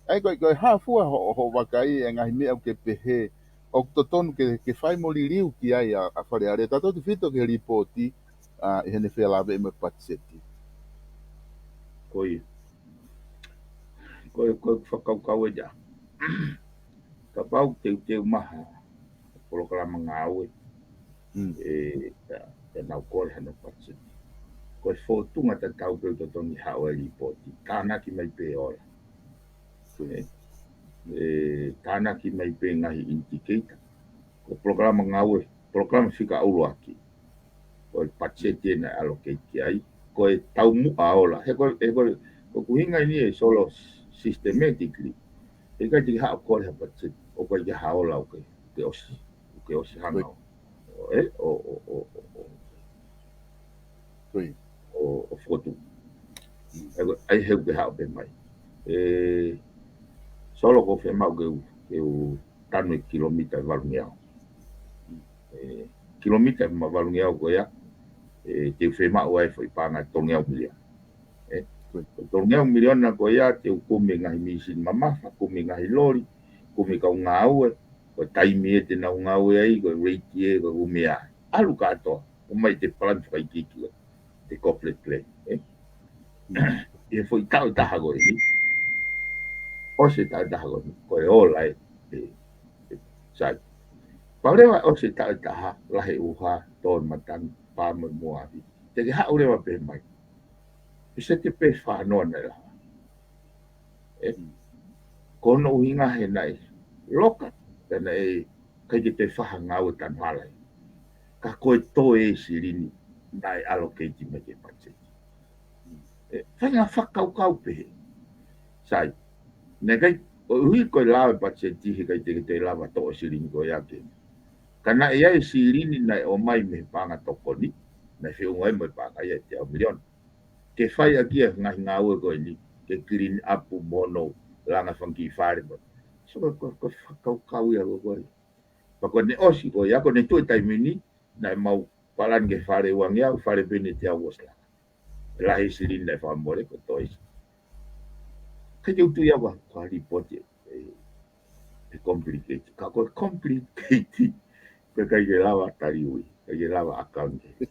ʻA ia ko e, ko e hā fua hoʻo, hoʻo vakai e ngaahi meʻa ʻoku ke pehē ʻoku totonu ke, ke fai mo liliu ki ai ʻa, ʻa Fale Alea, tautautefito ki he lipooti, ā, ʻi heʻene felāveʻi mo e patiseti. Ko ia. Ko e, ko e fakakaukau ē ia. Kapau teuteu mai ha polokalama ngāue. Mm. Ē, pea, pea nau kole hano patiseti. Ko e fōtunga tatau pē ʻoku totonu ke haʻu ai e lipooti. Tānaki mai pē ola. Ē, ē, tānaki mai pē ngaahi indicator. Ko e polokalama ngāue, polokalama fika ʻuluaki. Ko e patiseti ē naʻe allocate ki ai. Ko e taumuʻa ola. He ko e, he ko e, ko e ʻuhinga eni e Solo systematically. He ʻikai te ke haʻu ʻo kole ha patiseti ʻoku ʻikai ke ha ola ʻoku ke, ke ʻosi, ʻoku ke ʻosi hanga ʻo, ē, ʻo, ʻo, ʻo, ʻo, ʻo. ʻO, ʻo fotu. ʻA ia, ʻa ia he ʻoku ke haʻu pē mai. Ē, Solo ʻoku fiemaʻu ke u, ke u tanu e kilomita ʻe valungeau. Ē, kilomita ʻe valungeau ko ia, ē, te u fiemaʻu ai e foʻi paʻanga ʻe tolungeau miliona. Ē, ko e tolungeau miliona ko ia te u kumi e ngaahi misini mamafa, kumi e ngaahi loli, kumi e kau ngāue, ko e taimi ē te nau ngāue ai, ko e rate ē, ko e ʻū meʻa. ʻAlu kātoa, ʻomai ʻete palani fakaikiiki ē. ʻEte corporate plan, ē? ʻI he foʻi taʻu ʻe taha ko eni. ʻOsi e taʻu ʻe taha ko eni. Ko e ola ē, ē, ē, sai. Pau leva ʻosi e taʻu ʻe taha, lahi e ʻuha, tō e matangi, pā mo e muʻa afi. Te ke haʻu leva pē mai. ʻI se te pē fānoa naʻe lava. ʻE, ko hono ʻuhinga he naʻe loka, pea naʻe ʻikai ke toe fai ha ngāue tanu hala ia. Ka ko e toe silini naʻe allocate mai ki he patiseti. ʻE, fai ha fakakaukau pehē. Sai, naʻe ʻikai, ʻuhi ko e lave patiseti he ʻikai te ke toe lava toʻo silini ko ia ke. Ka naʻe ʻi ai e silini naʻe ʻomai mei he paʻanga tokoni, naʻe feʻunga ai mo e paʻanga ia ʻe teau miliona. Ke fai ʻaki e ngaahi ngāue ko eni, ke clean up mo hono langa fanga kiʻi fale mo. So, ko, ko, ko e fakakaukau ia ko, ko ē. Pea ko ʻene ʻosi ko ia, ko ʻene tuʻu he taimi ni, naʻe mau palani ki he fale ʻe uangeau, fale pē eni ʻe teau ʻosi langa. Lahi e silini naʻe fakamole ko e toe isi. ʻIkai ke u tui au ko ha lipooti ʻe, ʻe complicate. Ka ko e complicate, ko e ʻikai ke lava tali ui, ʻikai ke lava account. ʻI he,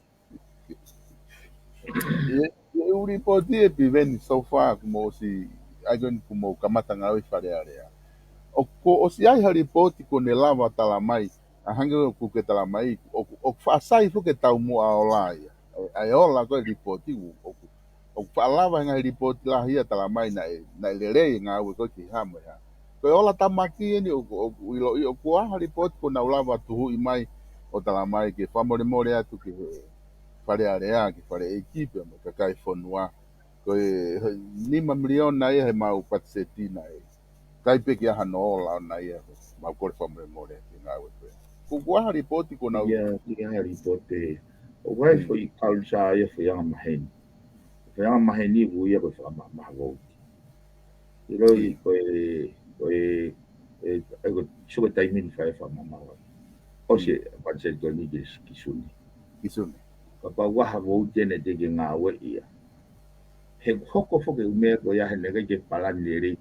ʻi he ʻū lipooti ʻe Piveni so far, kuo mou ʻosi, ʻai ko eni kuo mou kamata ngāue ʻi Fale Alea. ʻOku ʻosi ʻi ai ha lipooti kuo ne lava tala mai, ʻa hangē ʻoku ke tala mai, ʻoku, ʻoku faʻa sai foki e taumuʻa ola ia. ʻA e, ʻa e ola ko e lipooti, ʻoku, ʻoku faʻa lava he ngaahi lipooti lahi ia tala mai naʻe, naʻe lelei e ngāue ko ē ki he hā mo e hā. Ko e ola tāmaki eni ʻoku, ʻoku ʻiloʻi ʻoku ʻi ai ha lipooti kuo nau lava tuhuʻi mai ʻo tala mai ke fakamolemole atu ki he Fale Alea, ki he fale ʻeiki pea mo e kakai e fonua. Ko e, he nima miliona ia he mau patiseti naʻe ʻikai pē ke ʻi ai hano ola ʻona ia, mau kole fakamolemole ki he ngāue ko ē. Ko, ko e hā e lipooti kuo nau ʻIa, ʻi ai ha lipooti. ʻOku ʻi ai e foʻi culture ia, foʻi anga maheni. Foʻi anga maheni ʻoku ui ia ko e fakamahamaha vouti. ʻIloʻi ko e, ko e, ʻe, ʻe ko e, sio ko e taimi ni fai e fakamahamaha vouti. ʻOsi e patiseti ko eni ki, ki Sune. Ki Sune. Kapau ʻoku ʻi ai ha vouti ʻe teʻeki ke ngāueʻi ia. He hoko foki e ʻū meʻa ko ia he naʻe ʻikai ke palani lelei,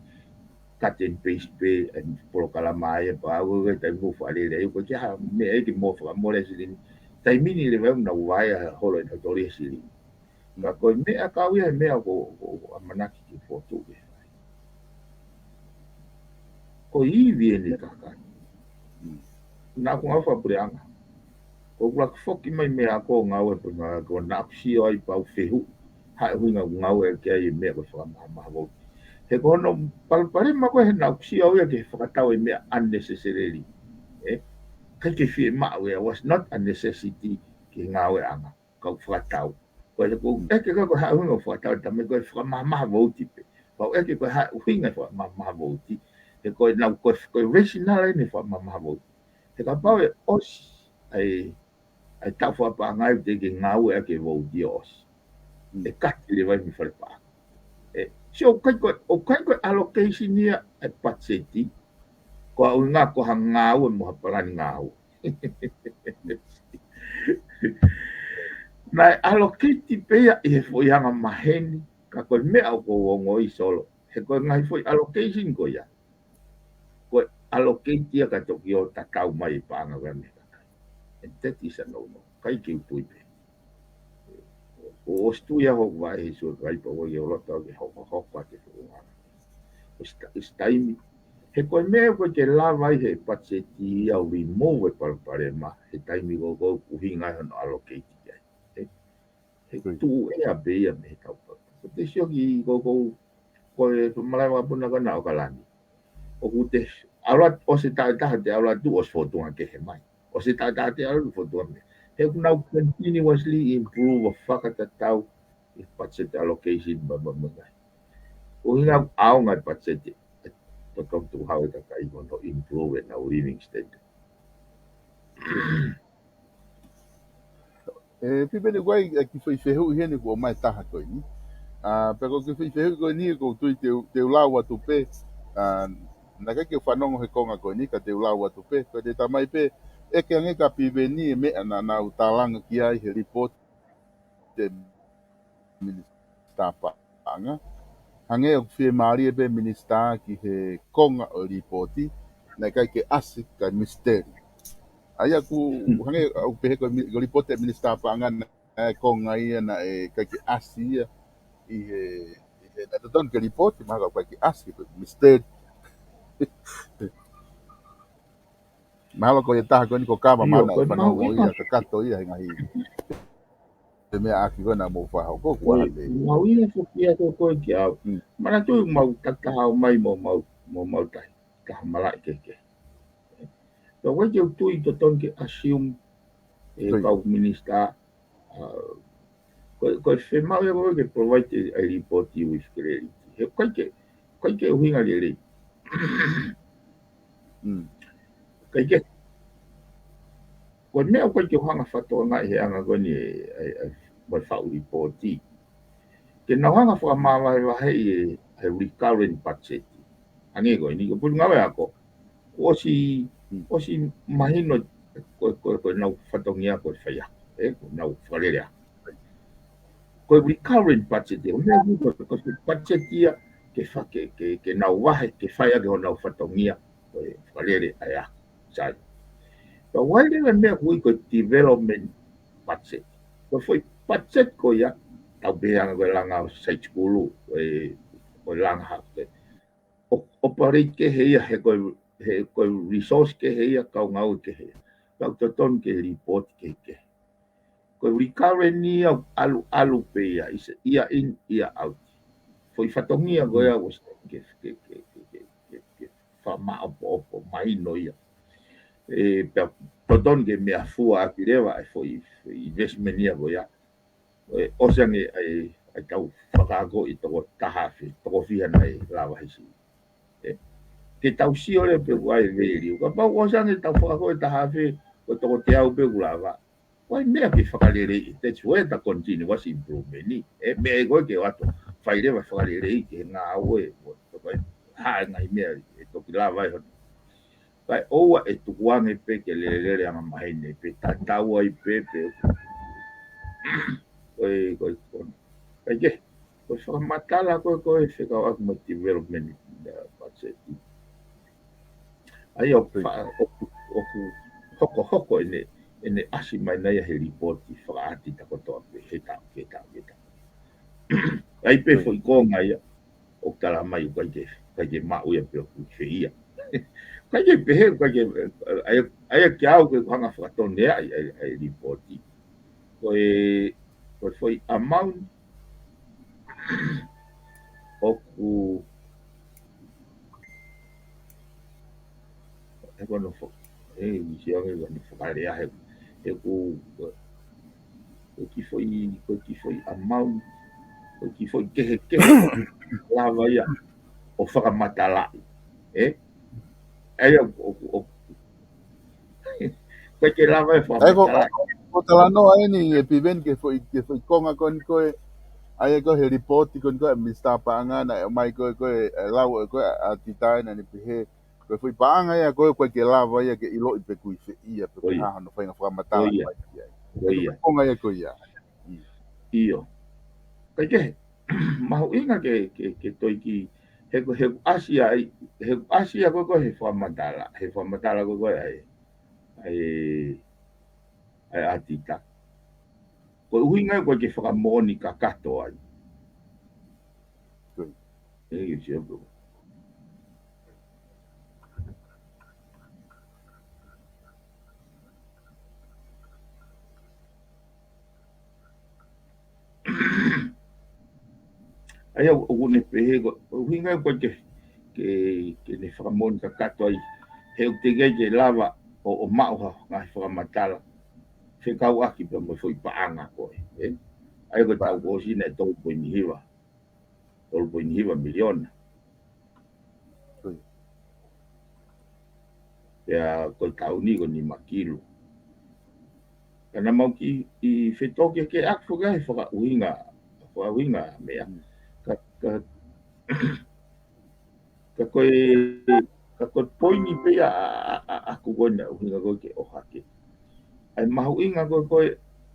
cut and paste pē e polokalama ia pea ʻoku ʻikai ke taimi ʻoku fakalele ai, ʻoku ʻikai ke ʻi ai ha meʻa ia ke mo fakamole silini. Taimi ni leva ʻoku nau vaea holo ʻenau toli e silini. Ka ko e meʻa kau ia he meʻa ʻoku, ʻoku, ʻoku ʻamanaki ke fotu ke fai. Ko e ivi eni kakai. Naʻa ku ngāue fakapuleʻanga. Ko ʻeku laka foki mai mei he ako ngāue pē ngā ko naʻa ku sio ai pea u fehuʻi. Hā e ʻuhinga ʻoku ngāueʻaki ai e meʻa ko e fakamahamaha vouti. He ko hono palopalema ko ē he naʻa ku sio au ia ke fakatau e meʻa unnecessarily. ʻE? ʻIkai ke fiemaʻu ia, was not a necessity ki he ngāueʻanga. Kau fakatau. Ko e ʻoku ʻeke ko e hā e ʻuhinga ʻoku fakatau e tama ko e fakamahamaha vouti pē. Pea u ʻeke ko e hā e ʻuhinga e fakamahamaha vouti. He ko e naʻa ku, ko e, ko e rationale eni e fakamahamaha vouti. He kapau ʻe ʻosi ʻa e, ʻa e taʻu fakapaʻanga ʻe teʻeki ke ngāueʻaki e vouti ʻo ʻosi. ʻE kati leva ia mei fale paʻanga. ʻE, sio ʻoku ʻikai ko e, ʻoku ʻikai ko e allocation ia e patiseti. Ko e ʻuhinga ko ha ngāue mo ha palani ngāue. Naʻe allocate pē ia ʻi he foʻi anga maheni, ka ko e meʻa ʻoku ou ongoʻi Solo. He ko e ngaahi foʻi allocation ko ia. Ko e allocate ia ka toki ō tatau mai e paʻanga ko ia mei he kakai. And that is a no-no. ʻIkai ke u tui pē. ʻO ʻosi tui au hoku vaʻe he sio kai pea ʻoku ʻikai ke u loto au ke hokohoko atu e foʻi anga. ʻOsi ta-, ʻosi taimi. He ko e meʻa ko ē ke lava ai he patiseti ia ʻo remove e palopalema, he taimi ko ē ʻoku ʻuhinga ai hono allocate ki ai. He, he tuʻu ʻea pē ia mei he kaupapa. Ko te sio ki ko ē, ko e malai vakapuna ko ena ʻo Kalani. ʻOku te ʻalu atu, ʻosi e taʻu ʻe taha te ʻalu atu ʻosi fōtunga kehe mai. ʻOsi e taʻu ʻe taha te ʻalu atu fōtunga mai. He ʻoku nau continuously improve ʻo fakatatau e budget allocation ma, ma, ma ngai. ʻUhinga ʻaonga e budget ʻe totonu tukuhau e kakai mo hono improve ʻenau living standard. ʻE, Piveni, ko e kiʻi foʻi fehuʻi heni kuo ʻomai taha ko eni. ʻA, pea ko e kiʻi foʻi fehuʻi ko eni ʻoku ou tui te u, te u lau atu pē. ʻA, naʻe ʻikai ke u fanongo he konga ko eni ka te u lau atu pē. Ko e te tamai pē, ʻeke ange kia Piveni e meʻa naʻa nau tālanga ki ai he lipooti e minisitā paʻanga. Hangē ʻoku fiemālie pē minisitā ki he konga ʻo e lipooti, naʻe ʻikai ke ʻasi ka misiteli. ʻA ia ʻoku hangē ʻoku pehē ko e mi-, ko e lipooti e minisitā paʻanga naʻe konga ia naʻe ʻikai ke ʻasi ia ʻi he, ʻi he naʻe totonu ke lipooti, mahalo ʻikai ke ʻasi ko e misiteli. Mahalo ko e taha ko eni ko Kava ʻIo, mana ko e fanongo mahuʻinga ia, kakato ia he ngaahi e meʻa ʻaki ko ena mo fakahoko, ko e hā pē. Mau ʻilo foki ia ko koe ki au. Mm. Manatuʻi mau takitaha ō mai mo mau, mo mau tahi, taha malaʻe kehekehe. Pea ʻoku ʻikai ke u tui totonu ke assume e kau minisitā, ʻa, ko e, ko e fiemaʻu ia ko e ke provide e, e report with clarity. He ʻikai ke, ʻikai ke ʻuhinga lelei. Mm. ʻIkai ke, ko e meʻa ʻoku ʻikai ke u hanga fakatokangaʻi he anga ko eni e, e, e, mo e faʻu report. Ke nau hanga fakamavahevaheʻi e, e recurrent budget. Hangē ko eni, ko e pulu ngāue ako. ʻOsi, ʻosi mahino ko, ko, ko ʻenau fatongia ko e faiako, ē, ko ʻenau fakalele ako. Ko e recurrent budget ia, ko e meʻa ko, ko, ko e budget ia ke fa-, ke, ke, ke nau vahe, ke fai ʻaki honau fatongia, ko e fakalele ʻa e ako. Sai. Pea ʻoku ʻi ai leva e meʻa ʻoku ui ko e development budget. Ko e foʻi budget ko ia, tau pehē ange ko e langa ʻo e site school, ko e, ko e langa hake. ʻO, ʻo operate kehe ia he ko e, he ko e resource kehe ia, kau ngāue kehe ia. Pea ʻoku totonu ke report kehekehe. Ko e recurrent ia ʻalu, ʻalu pē ia, is-, year in, year out. Foʻi fatongia ko ia ʻoku ke, ke, ke fakamāʻopoʻopo mahino ia. ʻE, pea totonu ke meʻafua ʻaki leva e foʻi, foʻi investment ia ko ia. ʻE, ʻosi ange ai, ai tau fakaakoʻi toko taha afe, toko fiha naʻe lava hisi. ʻE, ke tau sio leva pe ʻoku ʻi ai e value. Kapau ʻosi ange tau fakaakoʻi taha afe, ko e toko teau pē ʻoku lava. Ko e meʻa ke fakaleleiʻi, that's where the continuous improvement ʻi. ʻE, meʻa ko ē ke ʻoatu, fai leva fakaleleiʻi ke ngāue, ko e hā e ngaahi meʻa ʻe toki lava ai hono. Kae ʻoua ʻe tukuange pē ke lelele anga maheni pē tatau ai pē pē. Ko e, ko e, ko e. ʻIkai ke, ko e fakamatala ko ē, ko e fekauʻaki mo e development, uh, budget. ʻA ia ʻoku fa-, ʻoku, ʻoku hokohoko ʻene, ʻene ʻasi mai nai ia he lipooti fakaʻatita kotoa pē, he taʻu, he taʻu, he taʻu. ʻA ia pē foʻi konga ia, ʻoku tala mai ʻoku ʻikai ke, ʻikai ke maʻu ia pe ʻoku feia. ʻIkai ke pehē, ʻikai ke, ʻa ia, ʻa ia ke au ke hanga fakatoneaʻi ʻa e, ʻa e lipooti. Ko e, ko e foʻi amount ʻoku, he ko hono fo-, ʻe, ʻi he anga ko hono fakalea he, he ko, ko e kiʻi foʻi, ko e kiʻi foʻi amount, ko e kiʻi foʻi kehekehe lava ia ʻo fakamatalaʻi. ʻE? ʻA ia ʻoku, ʻoku, ʻoku ʻikai ke lava e fakamatala. ʻA ia ko, ko e talanoa eni ʻe Piveni ki he foʻi, ki he foʻi konga ko eni ko ē, ʻa ia ko e he lipooti ko eni ko ē, Mister Paʻanga naʻe ʻomai ko ē, ko e, ʻe lau ʻe ko ē, ʻa Tita naʻa ne pehē, ko e foʻi paʻanga ia ko ē, ʻoku ʻikai ke lava ia ke ʻiloʻi pe ʻoku ʻi fē ia, pe ʻoku ʻi ai hano faʻahinga fakamatala ʻoku ʻi ai. Ko ia. Ko e konga ia ko ia. Mm. ʻIo. ʻIkai ke, mahuʻinga ke, ke, ke toe kiʻi, he ko, he ʻoku ʻasi ai, he ʻoku ʻasi ia ko ē ko e he fakamatala, he fakamatala ko ē ko ē ʻa e, ʻa e, ʻa e ʻa Tita. Ko e ʻuhinga ia ʻoku ʻikai ke fakamoʻoni kakato ai. Ko ia. ʻE, ke sio pē. ʻA ia, ʻoku ne pehē ko, ʻuhinga ia ʻoku ʻikai ke, ke, ke ne fakamoʻoni kakato ai, he ʻoku teʻeki ai ke lava ʻo, ʻo maʻu ha ngaahi fakamatala fekauʻaki pea mo e foʻi paʻanga ko ē, ʻe? ʻA ia ko e taʻu kuo ʻosi naʻe tolu poini hiva, tolu poini hiva miliona. Ko ia. Pea ko e taʻu ni ko e nima kilu. Ka naʻa mau kiʻi fetōkiʻi ke ʻaku foki ai fakaʻuhinga, fakaʻuhinga meʻa. Mm. Ka, ka, ka ko e, ka ko e poini pē ia ʻa, ʻa, ʻa, ʻaku ko ena ʻuhinga ko ē ke ʻohake. ʻA e mahuʻinga ko ē ko ē,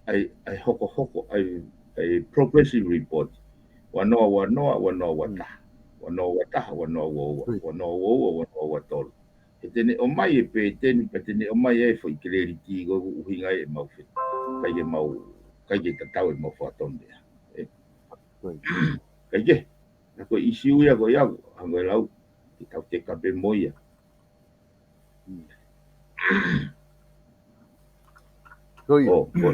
ʻa e, ʻa e hokohoko, ʻa e, ʻa e progressive report. Ua noa, ua noa, ua noa, ua taha. Mm. Ua noa, ua taha, ua noa, ua ua. Ui. Ua noa, ua ua, ua noa, ua tolu. He te ne ʻomai e pēteni, pea te ne ʻomai e foʻi credit ko ē ʻuhinga ʻemau fe-, ʻikai ke mau, ʻikai ke tatau ʻemau fakatonga. ʻE? Ui. ʻIkai ke, ka ko e ʻisiū ia ko ia, hangē ko e lau, ke tau teka pē mo ia. Ko ia. ʻO, ko,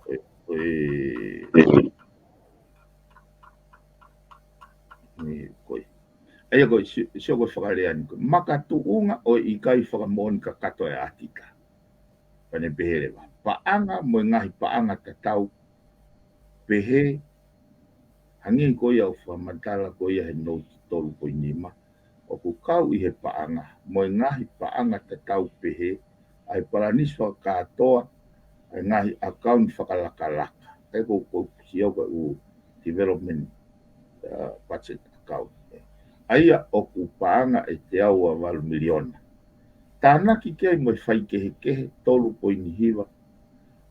ʻe, ko e, ʻe, ko e, ʻa ia ko e, si-, sio ko e fakalea ni ko e makatuʻunga ʻo e ʻikai fakamoʻoni kakato ʻa e ʻatika. Pea ne pehē leva, paʻanga mo e ngaahi paʻanga tatau pehē, hangē ko ia ʻoku fakamatala ko ia he nouti tolu poini nima, ʻoku kau ʻi he paʻanga mo e ngaahi paʻanga tatau pehē ʻa e palanisi fakakātoa ʻa e ngaahi ʻakauni fakalakalaka. ʻE ko, ko, sio ko e ʻū development, uh, budget account. ʻA ia ʻoku paʻanga ʻe teau ua valu miliona. Tānaki ki ai mo e faikehekehe tolu poini hiva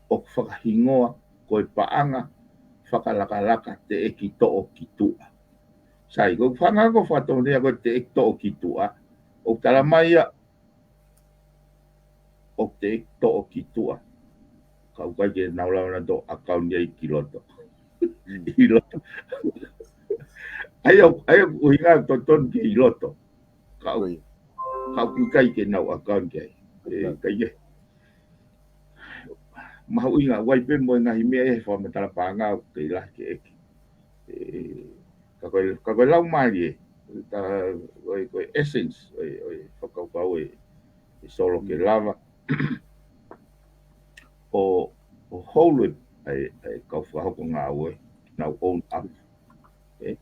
ʻoku fakahingoa ko e paʻanga fakalakalaka teʻeki toʻo ki tuʻa. Sai, ko e fanga ko e fakatonuhia ko e teʻeki toʻo ki tuʻa, ʻoku tala mai ia ʻoku teʻeki toʻo ki tuʻa. Ka ʻoku ʻikai ke nau lava naua ʻo ʻakauni ai ki loto. ʻI loto. ʻA ia, ʻa ia ʻoku ʻuhinga totonu ke ʻi loto. Ka ʻoku, ka ʻoku ʻikai ke nau ʻakauni ki ai. ʻE, ʻikai ke. Mahuʻinga, ʻoku ʻi ai pē mo e ngaahi meʻa ʻi he fakamatala paʻanga ʻoku kei lahi ke ʻeke. ʻE, ka ko e, ka ko e laumālie, tā, ko e, ko e essence, ʻo e, ʻo e fakakaukau ʻe, ʻe Solo ke lava ʻo, ʻo hold it, ʻa e, ʻa e kau fakahoko ngāue, nau own up. ʻE,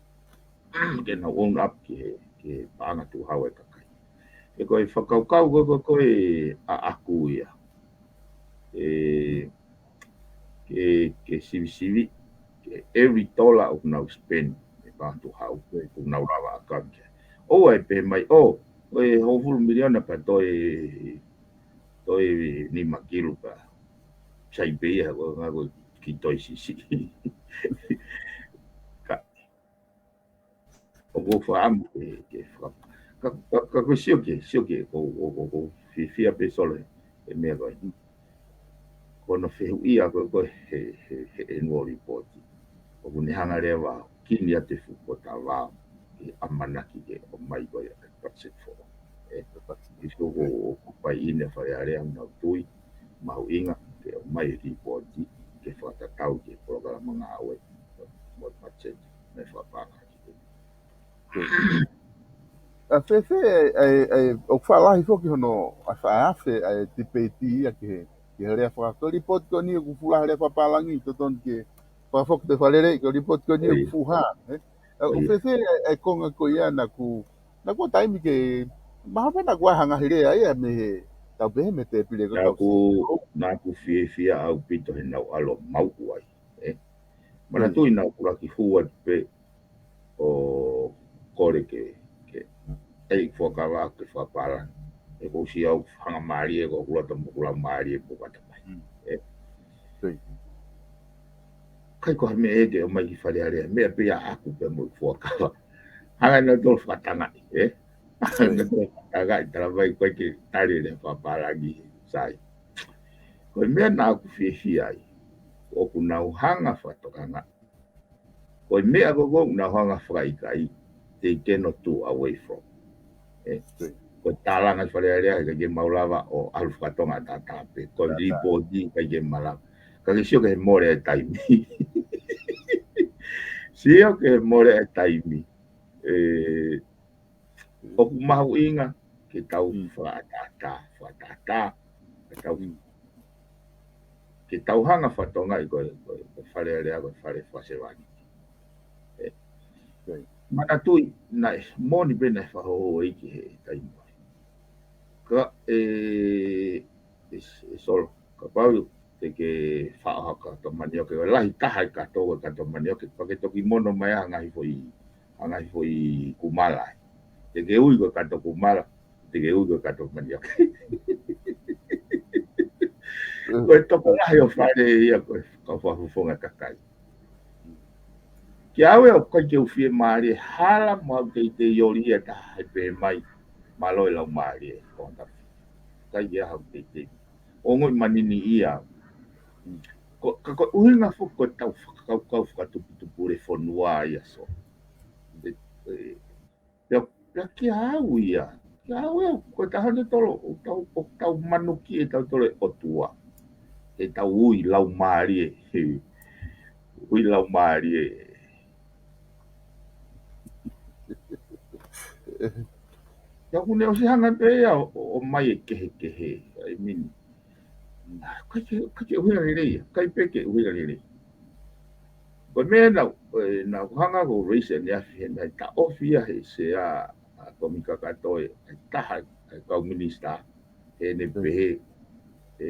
ke nau own up ki he, ki he paʻanga tuʻu hau ʻa e kakai. ʻE ko e fakakaukau ko, ko, ko e ʻaʻaku ia. ʻE, ke, ke sivisivi, ke every dollar ʻoku nau spend, ʻe paʻanga tuʻu hau, ʻoku nau lava ʻakauni ki ai. ʻOua ʻe pehē mai, ʻo, ko e hongofulu miliona pea toe, toe nima kilu pea. Sai pē ia, ko e ngaahi ko e kiʻi toe siʻisiʻi. Ka, ʻoku ou fakaʻamu ke, ke faka-, ka, ka, ka ko e sio ke, sio ke, ko, ko, ko, ko, fiefia pē Solo he, he meʻa ko ē. Ko hono fehuʻia ko ē, ko ē he, he, he annual report. ʻOku ne hanga leva ʻo kini atu e fuʻu potavao ke ʻamanaki ke ʻomai ko ē ʻa e budget foʻou. ʻE, ʻi he sio ko, ko e pai ʻi he Fale Alea ʻoku nau tui, mahuʻinga ke ʻomai e report ke fakatatau ki he polokalama ngāue mo e budget mei he fakapaʻanga. ʻA fēfē, ʻa e, ʻa e, ʻoku faʻa lahi foki hono, ʻa e faʻa afe, ʻa e tipeiti ia ki he, ki he lea faka-, ko e report ko eni ʻoku fuʻu lahi lea fakapālangi, totonu ke fakafoki pē fakalelei, ko e report ko eni ʻoku fuʻu hā, ē? ʻA, ʻoku fēfē, ʻa e, ʻa e konga ko ia naʻa ku, naʻa ku taimi ke, mahalo pē naʻa ku ʻai ha ngaahi lea ia mei he, tau pehē mei he tēpile ko ē. Naʻa ku, naʻa ku fiefia ʻaupito he naʻa ku ʻalu ʻo maʻu ai, ē? Manatuʻi naʻa ku laki hua pē ʻo kole ke, ke, ʻai fuakava ke fakapālangi. ʻE ko u sio au hanga mālie ko ʻeku loto mo ʻeku laumālie mo kata mai. ʻE. ʻIkai ko ha meʻa ʻe ke ʻomai ki Fale Alea, meʻa pē ia ʻaʻaku pē mo e fuakava. Hanga nautolu fakatangaʻi, ē? Hanga nautolu fakatangaʻi, tala mai ko e ke tali lea fakapālangi, sai. Ko e meʻa naʻa ku fiefia ai, ʻoku nau hanga fakatokangaʻi. Ko e meʻa ko ē ʻoku nau hanga fakaʻikaiʻi, they cannot do away from. ʻE, ko e tālanga ʻi Fale Alea, ʻikai ke mau lava ʻo ʻalu fakatonga ʻataʻatā pē. Ko e report ʻikai ke mau lava. Ka ke sio ki he mole ʻa e taimi. Sio ki he mole ʻa e taimi. ʻE, ʻoku mahuʻinga ke tau fakaʻataʻatā, fakaʻataʻatā, ke tau, ke tau hanga fakatokangaʻi ko e, ko e, ko e Fale Alea, ko e fale fakasevāniti. ʻE, manatuʻi, naʻe moʻoni pē naʻe fakahōhōʻi ki he taimi ko ē. Ka, ʻe, ʻe, ʻe Solo, kapau te ke faʻo ha kato manioke, ʻo lahi taha e kato, ʻo e kato manioke, pea ke toki mono mai ha ngaahi foʻi, ha ngaahi foʻi kumala. Te ke ui ko e kato kumala, te ke ui ko e kato manioke. Ko e tokolahi ʻo e fale ia ko e kau fakafofonga kakai. Kia au ʻe ʻikai ke u fiemālie, hala mo au teitei ʻoli ia taha he pehē mai, mālō e laumālie, ko ʻanta. ʻIkai ke au teitei. ʻO ngoi manini ia. Ko, ka ko e ʻuhinga foki ko e tau fakakaukau fakatuputupu le fonua ia so. ʻE, ʻe, pea, pea kia au ia. Kia au ia, ko e taha ne tolo, ʻo tau, ʻo tau manuki ʻe tau tolo e ʻOtua. ʻE tau ui laumālie. He, Hui lau mālie. Ia kuo ne ʻosi hanga pē ia ʻo, ʻo, ʻomai e kehekehe. I mean, ʻikai ke, ʻikai ke ʻuhinga lelei ia. ʻIkai pē ke ʻuhinga lelei. Ko e meʻa naʻa, ē, naʻa ku hanga ʻo raise ʻaneafi he naʻe taʻofi ia he sea ʻa Tomi Kakato ʻe taha ʻa e kau minisitā. He ne pehē, ē,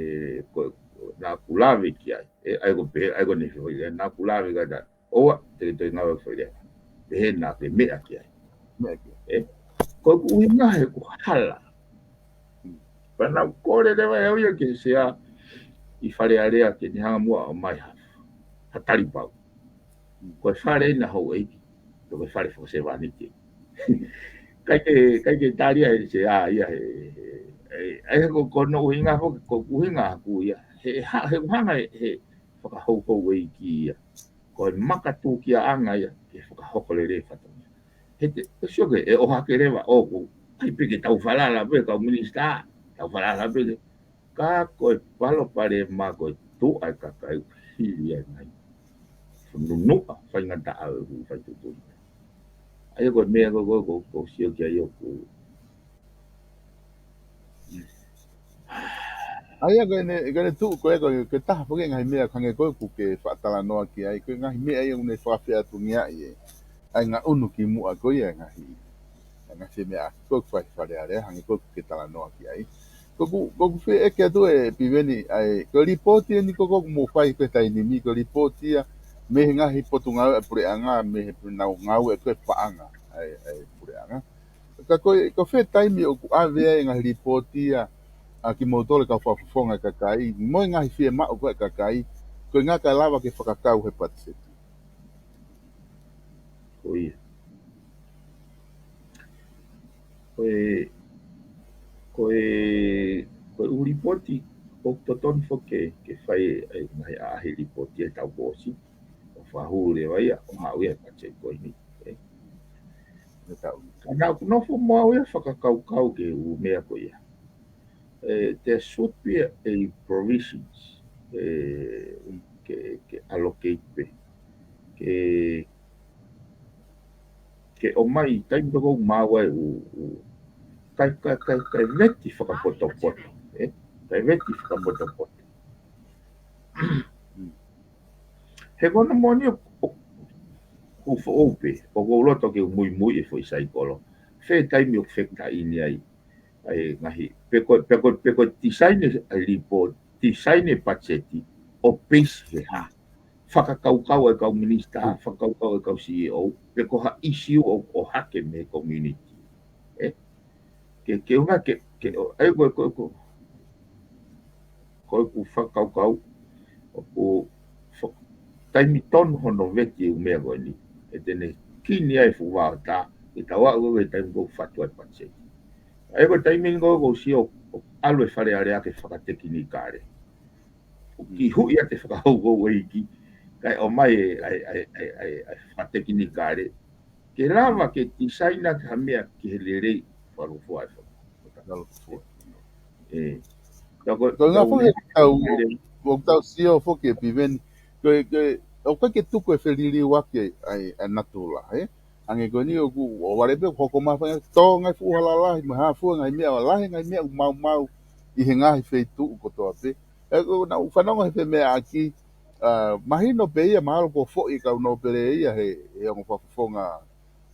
ko, naʻa ku lave ki ai. ʻE, ʻa ia ko e pehē, ʻa ia ko ʻene foʻi, naʻa ku lave ka ta, ʻoua te ke toe ngāueʻaki e foʻi lea. Pehē naʻa ke meʻa ki ai. Meʻa ki ai. Ē, ko ʻeku ʻuhinga he ʻoku hala. Pea naʻa ku kole leva ʻe au ia ki he sea ʻi Fale Alea ke ne hanga muʻa ʻo ʻomai ha, ha talipau. Ko e fale ʻena houʻeiki, ko e fale fakasevāniti. ʻIkai ke, ʻikai ke tali ia he sea ia he, he, he, he ko, ko hono ʻuhinga foki, ko e ʻuhinga ʻaku ia. He, he, he ʻuhinga he, he fakahouhouʻeiki ia. Ko e makatuʻunga ia ke fakahoko lelei fatongia. He te, ʻe sio ke, ʻe ʻohake leva ʻoku, ʻikai pē ke tau falala pē kau minisitā, tau falala pē ke, ka ko e palopalema ko e tuʻa e kakai ʻoku hili ai ngai. Nunuʻa, faingataʻa ʻo e hū fai tutuʻi. ʻA ia ko e meʻa ko, ko, ko, ko sio ki ai ʻoku. ʻA ia ko ʻene, ko ʻene tuʻu ko ē, ko e, ko e taha foki e ngaahi meʻa hangē ko ē ʻoku ke fakatalanoa ki ai, ko e ngaahi meʻa ia ʻoku ne fakafeʻātungiaʻi ʻe. ʻA e ngaʻunu ki muʻa ko ia e ngaahi, e ngaahi meʻa ko ē ʻoku fai Fale Alea, hangē ko ē ʻoku ke talanoa ki ai. Ko ʻeku, ko ʻeku feʻeke atu ē Piveni, ʻa e, ko e lipooti ʻeni ko ē ʻoku mou fai ko ē he taimi ni, ko e lipooti ia mei he ngaahi potungāue ʻa e puleʻanga, mei he ngāue ko ē paʻanga ʻa e, ʻa e puleʻanga. Ka ko e, ko fē taimi ʻoku ʻave ai e ngaahi lipooti ia ʻa kimoutolu e kau fakafofonga e kakai, mo e ngaahi fiemaʻu ko ē ʻa e kakai, ko e ʻuhinga kae lava ke fakakau he patiseti. Ko ia. Ko e, ko e, ko e ʻū lipooti ʻoku totonu foki ke, ke fai e ngaahi ʻaʻahi lipooti ʻe tau kōsi. ʻO fakahū leva ia, ʻo haʻu ia he patiseti ko eni. Ē. Ka naʻa ku nofo mo au ia fakakaukau ki he ʻū meʻa ko ia. Ē, there should be a provisions, ē, ke, ke allocate pē. Ke, ke ʻomai taimi toko mau ai ʻū, ʻū, kae, kae, kae, kae veti fakapotopoto, ē? Kae veti fakapotopoto. He ko hono moʻoni ʻoku, ʻoku foʻou pē, ʻoku ou loto ke u muimui e foʻi saikolo. Fē taimi ʻoku fekitaʻi ni ai, ʻa e ngaahi, pe ko, pe ko, pe ko tisaini ʻa e lipooti, tisaini e patiseti, ʻo peisi he hā. Fakakaukau ʻa e kau minisitā, fakakaukau ʻa e kau C E O, pe ko ha issue ʻoku ʻohake mei he community. Ē? Ke, ke ʻuhinga ke, ke, ʻo, ʻa ia ko, ko, ko, ko ʻeku fakakaukau, ʻoku fa-, taimi tonu hono veti e ʻū meʻa ko eni. ʻE te ne kini ai fuʻu vaotā, ʻe tau aʻu ko e taimi ko ē ʻoku fatu ai patiseti. ʻA ia ko e taimi ni ko ē ʻoku ou sio, ʻoku ʻalu e Fale Alea ke fakatekinikale. ʻOku kiʻi huʻi ʻa e fakahouhouʻeiki, kae ʻomai e, ʻa e, ʻa e, ʻa e, ʻa e, ʻa e fakatekinikale. Ke lava ke tisaini ʻaki ha meʻa ki he lelei, fakalūkufua e faka-. Fakalūkufua. Ē. Ka ko, ko e ngā ka foki ʻoku tau, ʻoku tau sio foki ē Piveni, ko e, ko e, ʻoku ʻikai ke tuku e feliliuaki ʻa e, ʻa e natula, ē? Hangē ko eni ʻoku, ʻo vale pē ʻoku hoko mai fanga, tō ngaahi fuʻu hala lahi, mo e hā fua ngaahi meʻa, ʻo lahi ngaahi meʻa ʻoku maumau ʻi he ngaahi feituʻu kotoa pē. Ē, ko naʻa ku fanongo he femeʻaʻaki, ʻa, mahino pē ia, mahalo kuo foʻi e kau nōpele ia he, he ongo fakafofonga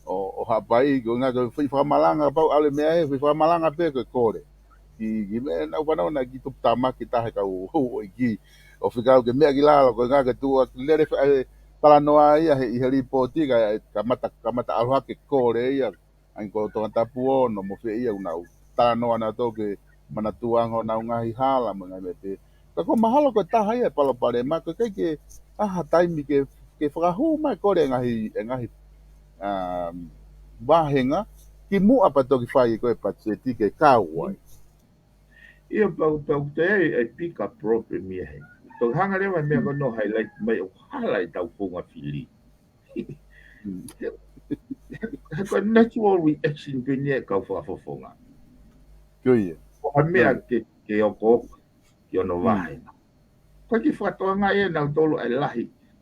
ʻo, ʻo Haʻapai, ko e ʻuhinga ko e foʻi fakamalanga, pau ʻalu e meʻa he, foʻi fakamalanga pē ko e kole. Ki, ki meʻa naʻa ku fanongo naʻe kiʻi tuputāmaki taha e kau houʻeiki, ʻo fekau ke meʻa ki lalo, ko e ʻuhinga ke tuʻu ʻa e lele fa-, e, talanoa ia he, ʻi he lipooti ka, kamata, kamata ʻalu hake kole ia, ʻa e ko Tongatapu ono, mo fē ia ʻoku nau talanoa nautolu ke manatua ange honau ngaahi hala mo e ngaahi meʻa pē. Ka ko e mahalo ko e taha ia e palopalema, ko e ʻikai ke ʻi ai ha taimi ke, ke fakahū mai kole e ngaahi, e ngaahi, um, vāhenga, ki muʻa pea toki fai ko ē patiseti ke kau ai. ʻIo, pau, pau, te ai, ai pick up problem ia he. Toki hanga leva e meʻa ko ē ʻo highlight mai ʻoku hala e tau founga fili. Mm. He, he, he ko e natural reaction pē eni ia e kau fakafofonga. Ko ia. Ko ha meʻa ke, ke oko, ke ono vāhenga. Ko e kiʻi fakatoanga ia nautolu ʻa e lahi.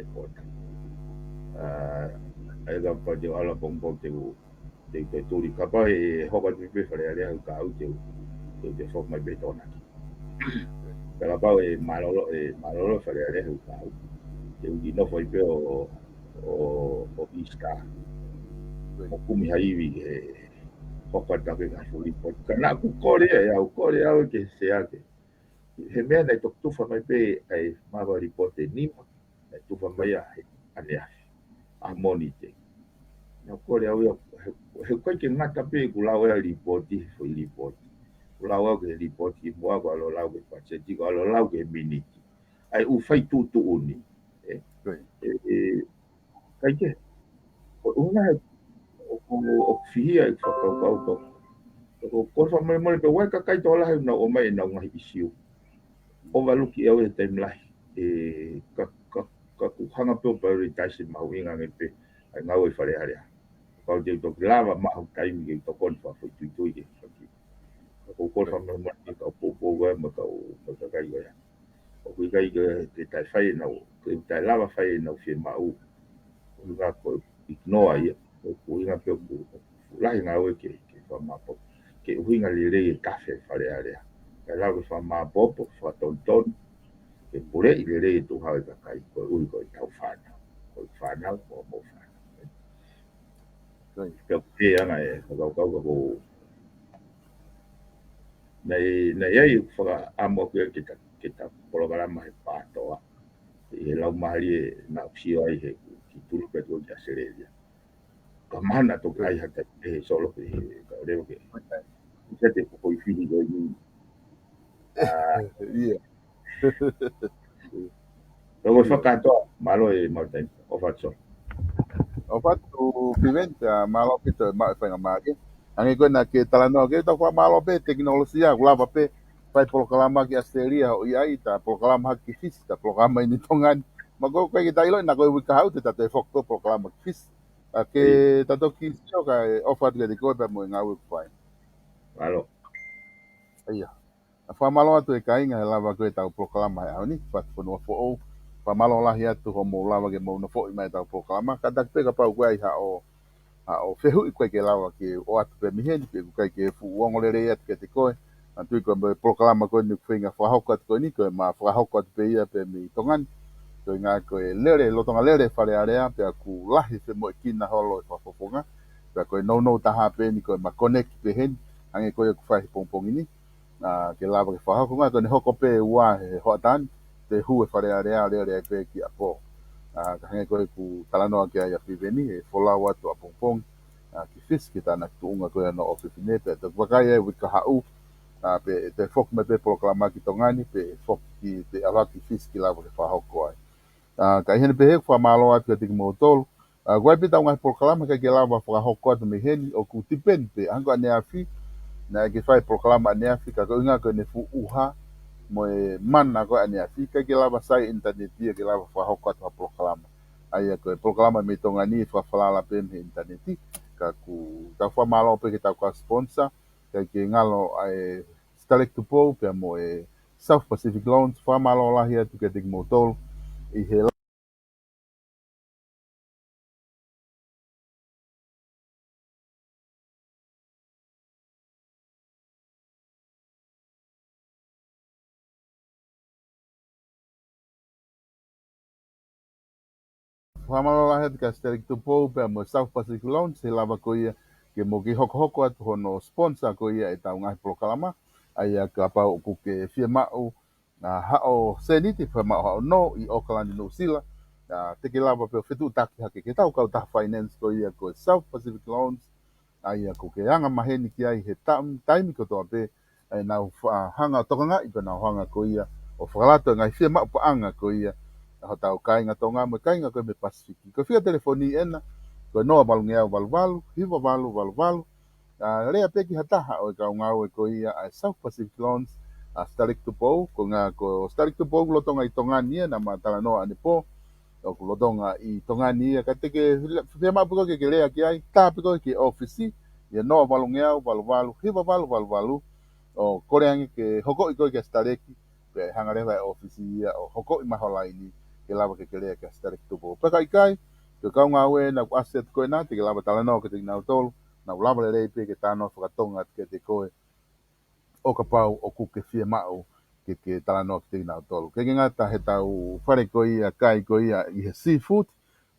ʻene pōta. ʻA, ʻa ia kapau te u ʻalu ʻapongipongi te u, te u toe tuli. Kapau ʻe hoko atu pē Fale Alea ʻoku ou kau te u, te u toe foki mai pē Tokonaki. Pea kapau ʻe mālōlō, ʻe mālōlō Fale Alea ʻoku ou kau, te u kiʻi nofo ai pē ʻo, ʻo, ʻo Easter. ʻO kumi ha ivi ke hoko atu ʻaki e ngaahi fuʻu lipooti. Ka naʻa ku kole ʻe au, kole au ke seake. He meʻa naʻe toki tufa mai pē ʻa e mava lipooti ʻe nima, naʻe tufa mai ia he ʻaneafi, ʻa Mōnite. Naʻa ku kole au ia, he, he ʻikai ke ngata pē ʻeku lau ʻa e lipooti, foʻi lipooti. Ku lau au ki he lipooti kimuʻa, ko e ʻalu ʻo lau ki he patiseti, ko e ʻalu ʻo lau ki he miniti. ʻA e ʻū fai tuʻutuʻuni. ʻE, ʻe, ʻe, ʻikai ke. Ko e ʻuhinga he, ʻoku, ʻoku fihia ʻeku fakakaukau ko. Ko, ko e fakamolemole pē, ʻoku ʻi ai e kakai tokolahi ʻoku nau ʻomai ʻenau ngaahi ʻisiū. ʻOvaluki ʻe au he taimi lahi. ʻE, ka, ka, ka ku hanga pē ʻo prioritize mahuʻinga ange pē ʻa e ngāue ʻi Fale Alea. Kapau te u toki lava maʻu ha taimi ke u tokoni fakafoʻituitui ke faki. Ka ko e fakamolemole ke kau poupou ko ē mo e kau, mo e kakai ko ia. ʻOku ʻikai ke, ke taʻe fai ʻenau, ke taʻe lava fai ʻenau fiemaʻu. ʻUhinga ko e ignore ia. ʻOku ʻuhinga pē ʻoku, ʻoku lahi e ngāue ke, ke fakamāpopo. Ke ʻuhinga lelei e tafe Fale Alea. Kae lava ke fakamāpopo, fakatonutonu. Ke puleʻi lelei e tuʻu hau e kakai. Koeʻuhi ko ʻetau fānau. Ko e fānau, ko hoʻomou fānau. Pea ʻoku pehē ange e fakakaukau ka ko. Naʻe, naʻe ʻi ai ʻeku fakaʻamu ʻaʻaku ia ke ta, ke ta polokalama he PATOA. ʻI he laumālie naʻa ku sio ai he kiʻi tuli pē atu ki ʻAositelēlia. Ka mahalo naʻa toki ʻi ai ha taimi he solo pē he ka leo ke. Ka te ko e fili ko eni. ʻA, ʻIo. Ka ko e fakakātoa, mālō e maʻu taimi. ʻOfa atu. ʻOfa atu Piveni, ʻa, mālō ʻaupito e maʻu e faingamālie. Hangē ko ena ke talanoa ki ai, tau fakamālō pē tekinolosia, ʻoku lava pē fai polokalama ki ʻAositelēlia, ʻo ʻi ai, ta polokalama hake ki Fisi, ta polokalama ʻi Tonga ni. Ma ko e ʻikai ke ta ʻilo, naʻa ko e uike kahaʻu te ta toe foki ko e polokalama ki Fisi. ʻA ke ta toki sio kae ʻofa atu kiate koe pea mo e ngāue ʻoku fai. Mālō. ʻIo. ʻA, fakamālō atu e kāinga he lava ko ē ʻetau polokalama he ʻaho ni, Fatu Fonua Foʻou, Fakamālō lahi atu hoʻomou lava ke mou nofoʻi mai ʻetau polokalama. Kātaki pē kapau ʻoku ʻi ai haʻo, haʻo fehuʻi ʻoku ʻikai ke lava ke ʻoatu pē mei heni, pe ʻoku ʻikai ke fuʻu ongo lelei atu kiate koe. Naʻa tui ko e polokalama ko eni ʻoku feinga fakahoko atu ko eni, ko e ma fakahoko atu pē ia pē mei Tonga ni. Ko e ʻuhinga ko e lele, lolotonga lele Fale Alea, pea ʻoku lahi femoʻuekina holo e fakafofonga. Pea ko e nounou taha pē eni ko e ma connect pē heni, hangē ko ia ʻoku fai he pongipongi ni. ʻA, ke lava ke fakahoko, ʻuhinga ko ʻene hoko pē ua he hoʻatā ni, te hū e Fale Alea, lele ai pē ki ʻapo. ʻA, ka hangē ko ia ʻoku talanoa ki ai ʻa Piveni, ʻe folau atu ʻapongipongi, ʻa, ki Fisi, ki he tānaki tuʻunga ko ia hono ʻofefine, pea toki vakai ai uike kahaʻu, ʻa, pe te foki mai pē polokalama ki Tonga ni, pe foki ki te ʻalu ki Fisi ke lava ke fakahoko ai. ʻA, ka ʻi heʻene pehē, ʻoku fakamālō atu kiate kimoutolu. ʻA, ʻoku ʻi ai pē ʻetau ngaahi polokalama ʻikai ke lava fakahoko atu mei heni, ʻoku tipeni pē, hangē ko ʻaneafi, naʻe ʻikai ke fai polokalama ʻaneafi, ka ko e ʻuhinga ko ʻene fuʻu ʻuha, mo e mana ko ē ʻaneafi, ʻikai ke lava sai ʻinitaneti ia ke lava fakahoko atu ha polokalama. ʻA ia ko e polokalama mei Tonga ni ʻe fakafalala pē mei he ʻinitaneti, ka ʻoku tau fakamālō pē ki heʻetau kau sponsor, ʻikai ke ngalo ʻa e Sitaleki Tupou pea mo e South Pacific Loans, fakamālō lahi atu kiate kimoutolu ʻi he Fakamālō lahi atu kia Sitaleki Tupou pea mo South Pacific Loans, he lava ko ia ke mou kiʻi hokohoko atu hono sponsor ko ia ʻetau ngaahi polokalama, ʻa ia kapau ʻoku ke fiemaʻu, ʻa, haʻo sēniti, fiemaʻu haʻo nō ʻi ʻAokalani, Nuʻusila, ʻa, te ke lava pē ʻo fetuʻutaki hake ki heʻetau kautaha finance ko ia ko e South Pacific Loans, ʻa ia ʻoku ke anga maheni ki ai he taimi, taimi kotoa pē, ʻa ia nau fa-, hanga ʻo tokangaʻi pea nau hanga ko ia ʻo fakalato e ngaahi fiemaʻu paʻanga ko ia ʻa hotau kāinga Tonga mo e kāinga ko ē mei Pasifiki. Ko e fika telefoni ʻena, ko e noa valungeau valu valu, hiva valu valu valu. ʻA, lea pē ki ha taha ʻo e kau ngāue ko ia ʻa e South Pacific Loans, ʻa Sitaleki Tupou, ko e ʻuhinga ko Sitaleki Tupou ʻoku lolotonga ʻi Tonga ni ia, naʻá ma talanoa ʻanepō, ʻoku lolotonga ʻi Tonga ni ia, ka te ke fiemaʻu pē koe ke ke lea ki ai, tā pē koe ki he ʻōfisi, ʻi he noa valungeau valu valu, hiva valu valu valu, ʻo kole ange ke hokoʻi koe kia Sitaleki, pea ʻe hanga leva e ʻōfisi ia ʻo hokoʻi mai ho laini, ke lava ke ke lea kia Sitaleki Tupou. Pea ka ʻikai, ko e kau ngāue naʻá ku ʻasi atu ko ena, te ke lava talanoa kiate kinautolu, nau lava lelei pē ke talanoa fakatonga atu kiate koe, ʻo kapau ʻoku ke fiemaʻu ke ke talanoa kiate kinautolu. ʻIkai ke ngata heʻetau fale ko ia, kai ko ia ʻi he seafood,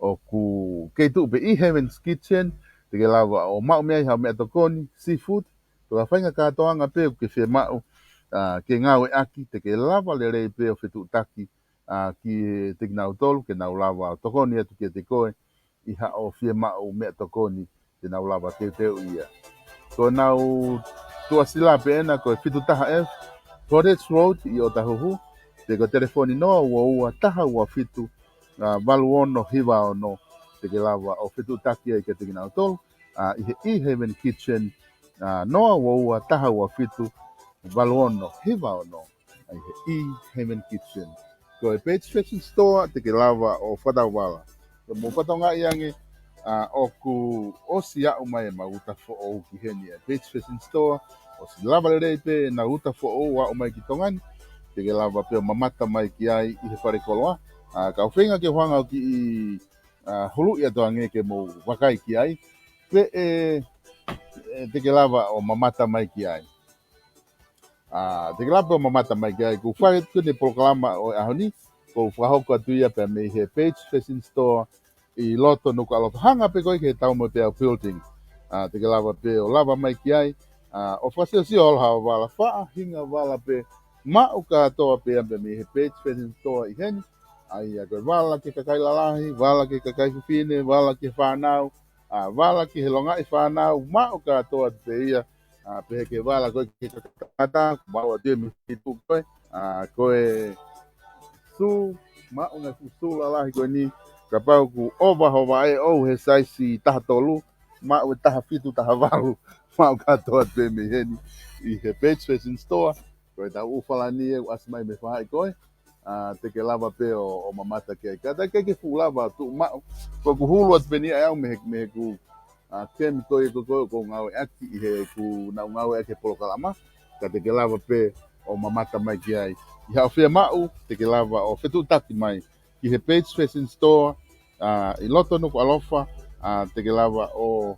ʻoku kei tuʻu pē ʻi Heaven's Kitchen, te ke lava ʻo maʻu mei ai haʻo meʻatokoni, seafood, ko e faʻahinga kātoanga pē ʻoku ke fiemaʻu, ʻa, ke ngāueʻaki, te ke lava lelei pē ʻo fetuʻutaki, ʻa, kiate kinautolu, ke nau lava ʻo tokoni atu kiate koe, ʻi haʻo fiemaʻu meʻatokoni te nau lava teuteuʻi ia. Ko ʻenau tuʻasila pē ena ko e fitu taha F, Portage Road ʻi ʻŌtāhuhu, pe ko e telefoni noa ua ua taha ua fitu, ʻa, valu ono hiva ono, te ke lava ʻo fetuʻutaki ai kiate kinautolu, ʻa, ʻi he ʻi Heaven Kitchen, ʻa, noa ua ua taha ua fitu, valu ono hiva ono. ʻA ia ʻi he ʻi Heaven Kitchen. Ko e Page Fashion Store, te ke lava ʻo fakatauvala. Ko e mou fakatokangaʻi ange, ʻa, ʻoku ʻosi aʻu mai ʻemau uta foʻou ki heni ʻa e Page Fashion Store, ʻosi lava lelei pē ʻenau uta foʻou ʻo aʻu mai ki Tonga ni, te ke lava pē ʻo mamata mai ki ai ʻi he fale koloa. ʻA, kau feinga ke u hanga ʻo kiʻi, ʻa, huluʻi atu ange ke mou vakai ki ai, pe ʻe, ʻe te ke lava ʻo mamata mai ki ai. ʻA, te ke lava pē ʻo mamata mai ki ai, ko e fai atu eni e polokalama ʻo e ʻaho ni, ko e fakahoko atu ia pea mei he Page Fashion Store ʻi loto Nukuʻalofa, hanga pē ko ē ki he Taumoepeau Building. ʻA, te ke lava pē ʻo lava mai ki ai, ʻa, ʻo fakasiosio holo haʻo vala, faʻahinga vala pē, maʻu kātoa pē ia pea mei he Page Fashion Store ʻi heni. ʻA ia ko e vala ki he kakai lalahi, vala ki he kakai fefine, vala ki he fānau, ʻa, vala ki he longaʻi fānau, maʻu kātoa pē ia, ʻa, pehē ki he vala ko ē ki he tangata, maʻu atu ia mei he feituʻu ko ē, ʻa, ko e sū, maʻu ngaahi fuʻu sū lalahi ko eni, kapau ʻoku ʻova ho vaʻe ʻoʻou he saisi taha tolu, maʻu e taha fitu, taha valu, maʻu kātoa pē mei heni, ʻi he Page Fashion Store, ko ʻetau ʻū falani ʻe ʻasi mai mei he faʻahi ko ē, ʻa, te ke lava pē ʻo, ʻo mamata ki ai. Ka ʻikai ke fuʻu lava tuʻu maʻu. Ko ʻeku hulu atu pē eni ʻa au mei he, mei heʻeku, ʻa, kemi ko ē ko ē ʻoku ou ngāueʻaki ʻi heʻeku nau ngāueʻaki e polokalama. Ka te ke lava pē ʻo mamata mai ki ai. ʻI haʻo fiemaʻu, te ke lava ʻo fetuʻutaki mai ki he Page Fashion Store, ʻa, ʻi loto Nukuʻalofa, ʻa, te ke lava ʻo,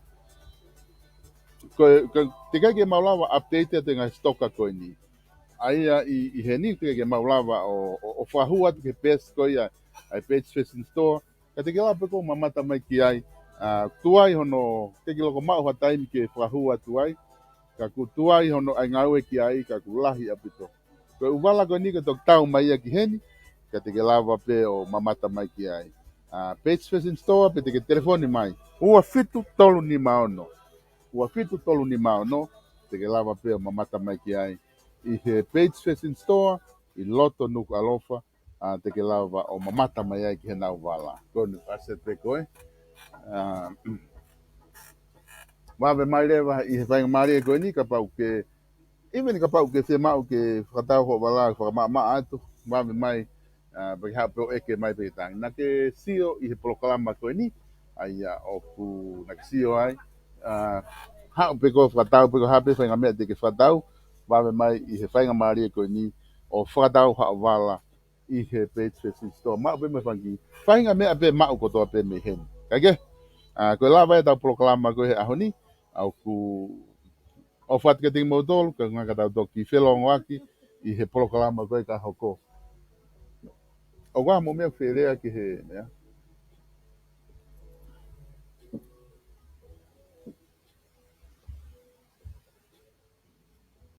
ko, ko, teʻeki ke mau lava update atu e ngaahi sitoka ko eni. ʻA ia ʻi, ʻi heni teʻeki ke mau lava ʻo, ʻo, ʻo fakahū atu ki he peesi ko ia ʻa e Page Fashion Store, ka te ke lava pē koe ʻo mamata mai ki ai. ʻA, tuai hono, teʻeki loko maʻu ha taimi ke fakahū atu ai, ka kuo tuai hono ʻai ngāue ki ai, ka kuo lahi ʻaupito. Ko e ʻū vala ko eni ko e toki tau mai ia ki heni, ka te ke lava pē ʻo mamata mai ki ai. ʻA, Page Fashion Store, pe te ke telefoni mai. Ua fitu tolu nima ono. Ua fitu tolu nima ono, te ke lava pē ʻo mamata mai ki ai. ʻI he Page Fashion Store, ʻi loto Nukuʻalofa, ʻa, te ke lava ʻo mamata mai ai ki heʻenau vala. Ko eni, ʻasi pē koe. ʻA, vave mai leva ʻi he faingamālie ko eni kapau ke, even kapau ke fiemaʻu ke fakatau hoʻo vala, fakamaʻamaʻa atu, vave mai, ʻa, pea ke haʻu pē ʻo ʻeke mai pē ki ai. Naʻá ke sio ʻi he polokalama ko eni, ʻa ia ʻoku, naʻá ke sio ai, ʻa, haʻu pē koe ʻo fakatau, pe ko e hā pē faʻahinga meʻa te ke fakatau, vave mai ʻi he faingamālie ko eni ʻo fakatau haʻo vala ʻi he Page Fashion Store. Maʻu pē mei he fanga kiʻi faʻahinga meʻa pē maʻu kotoa pē mei heni. Kae kehe, ʻa, ko e lava ia ʻetau polokalama ko ē he ʻaho ni, ʻa, ʻoku ʻoatu kiate kimoutolu, kae ʻumaʻā ka tau toki felōngoaki ʻi he polokalama ko ē ka hoko. ʻOku ʻi ai haʻamou meʻa fie lea ki he, meʻa?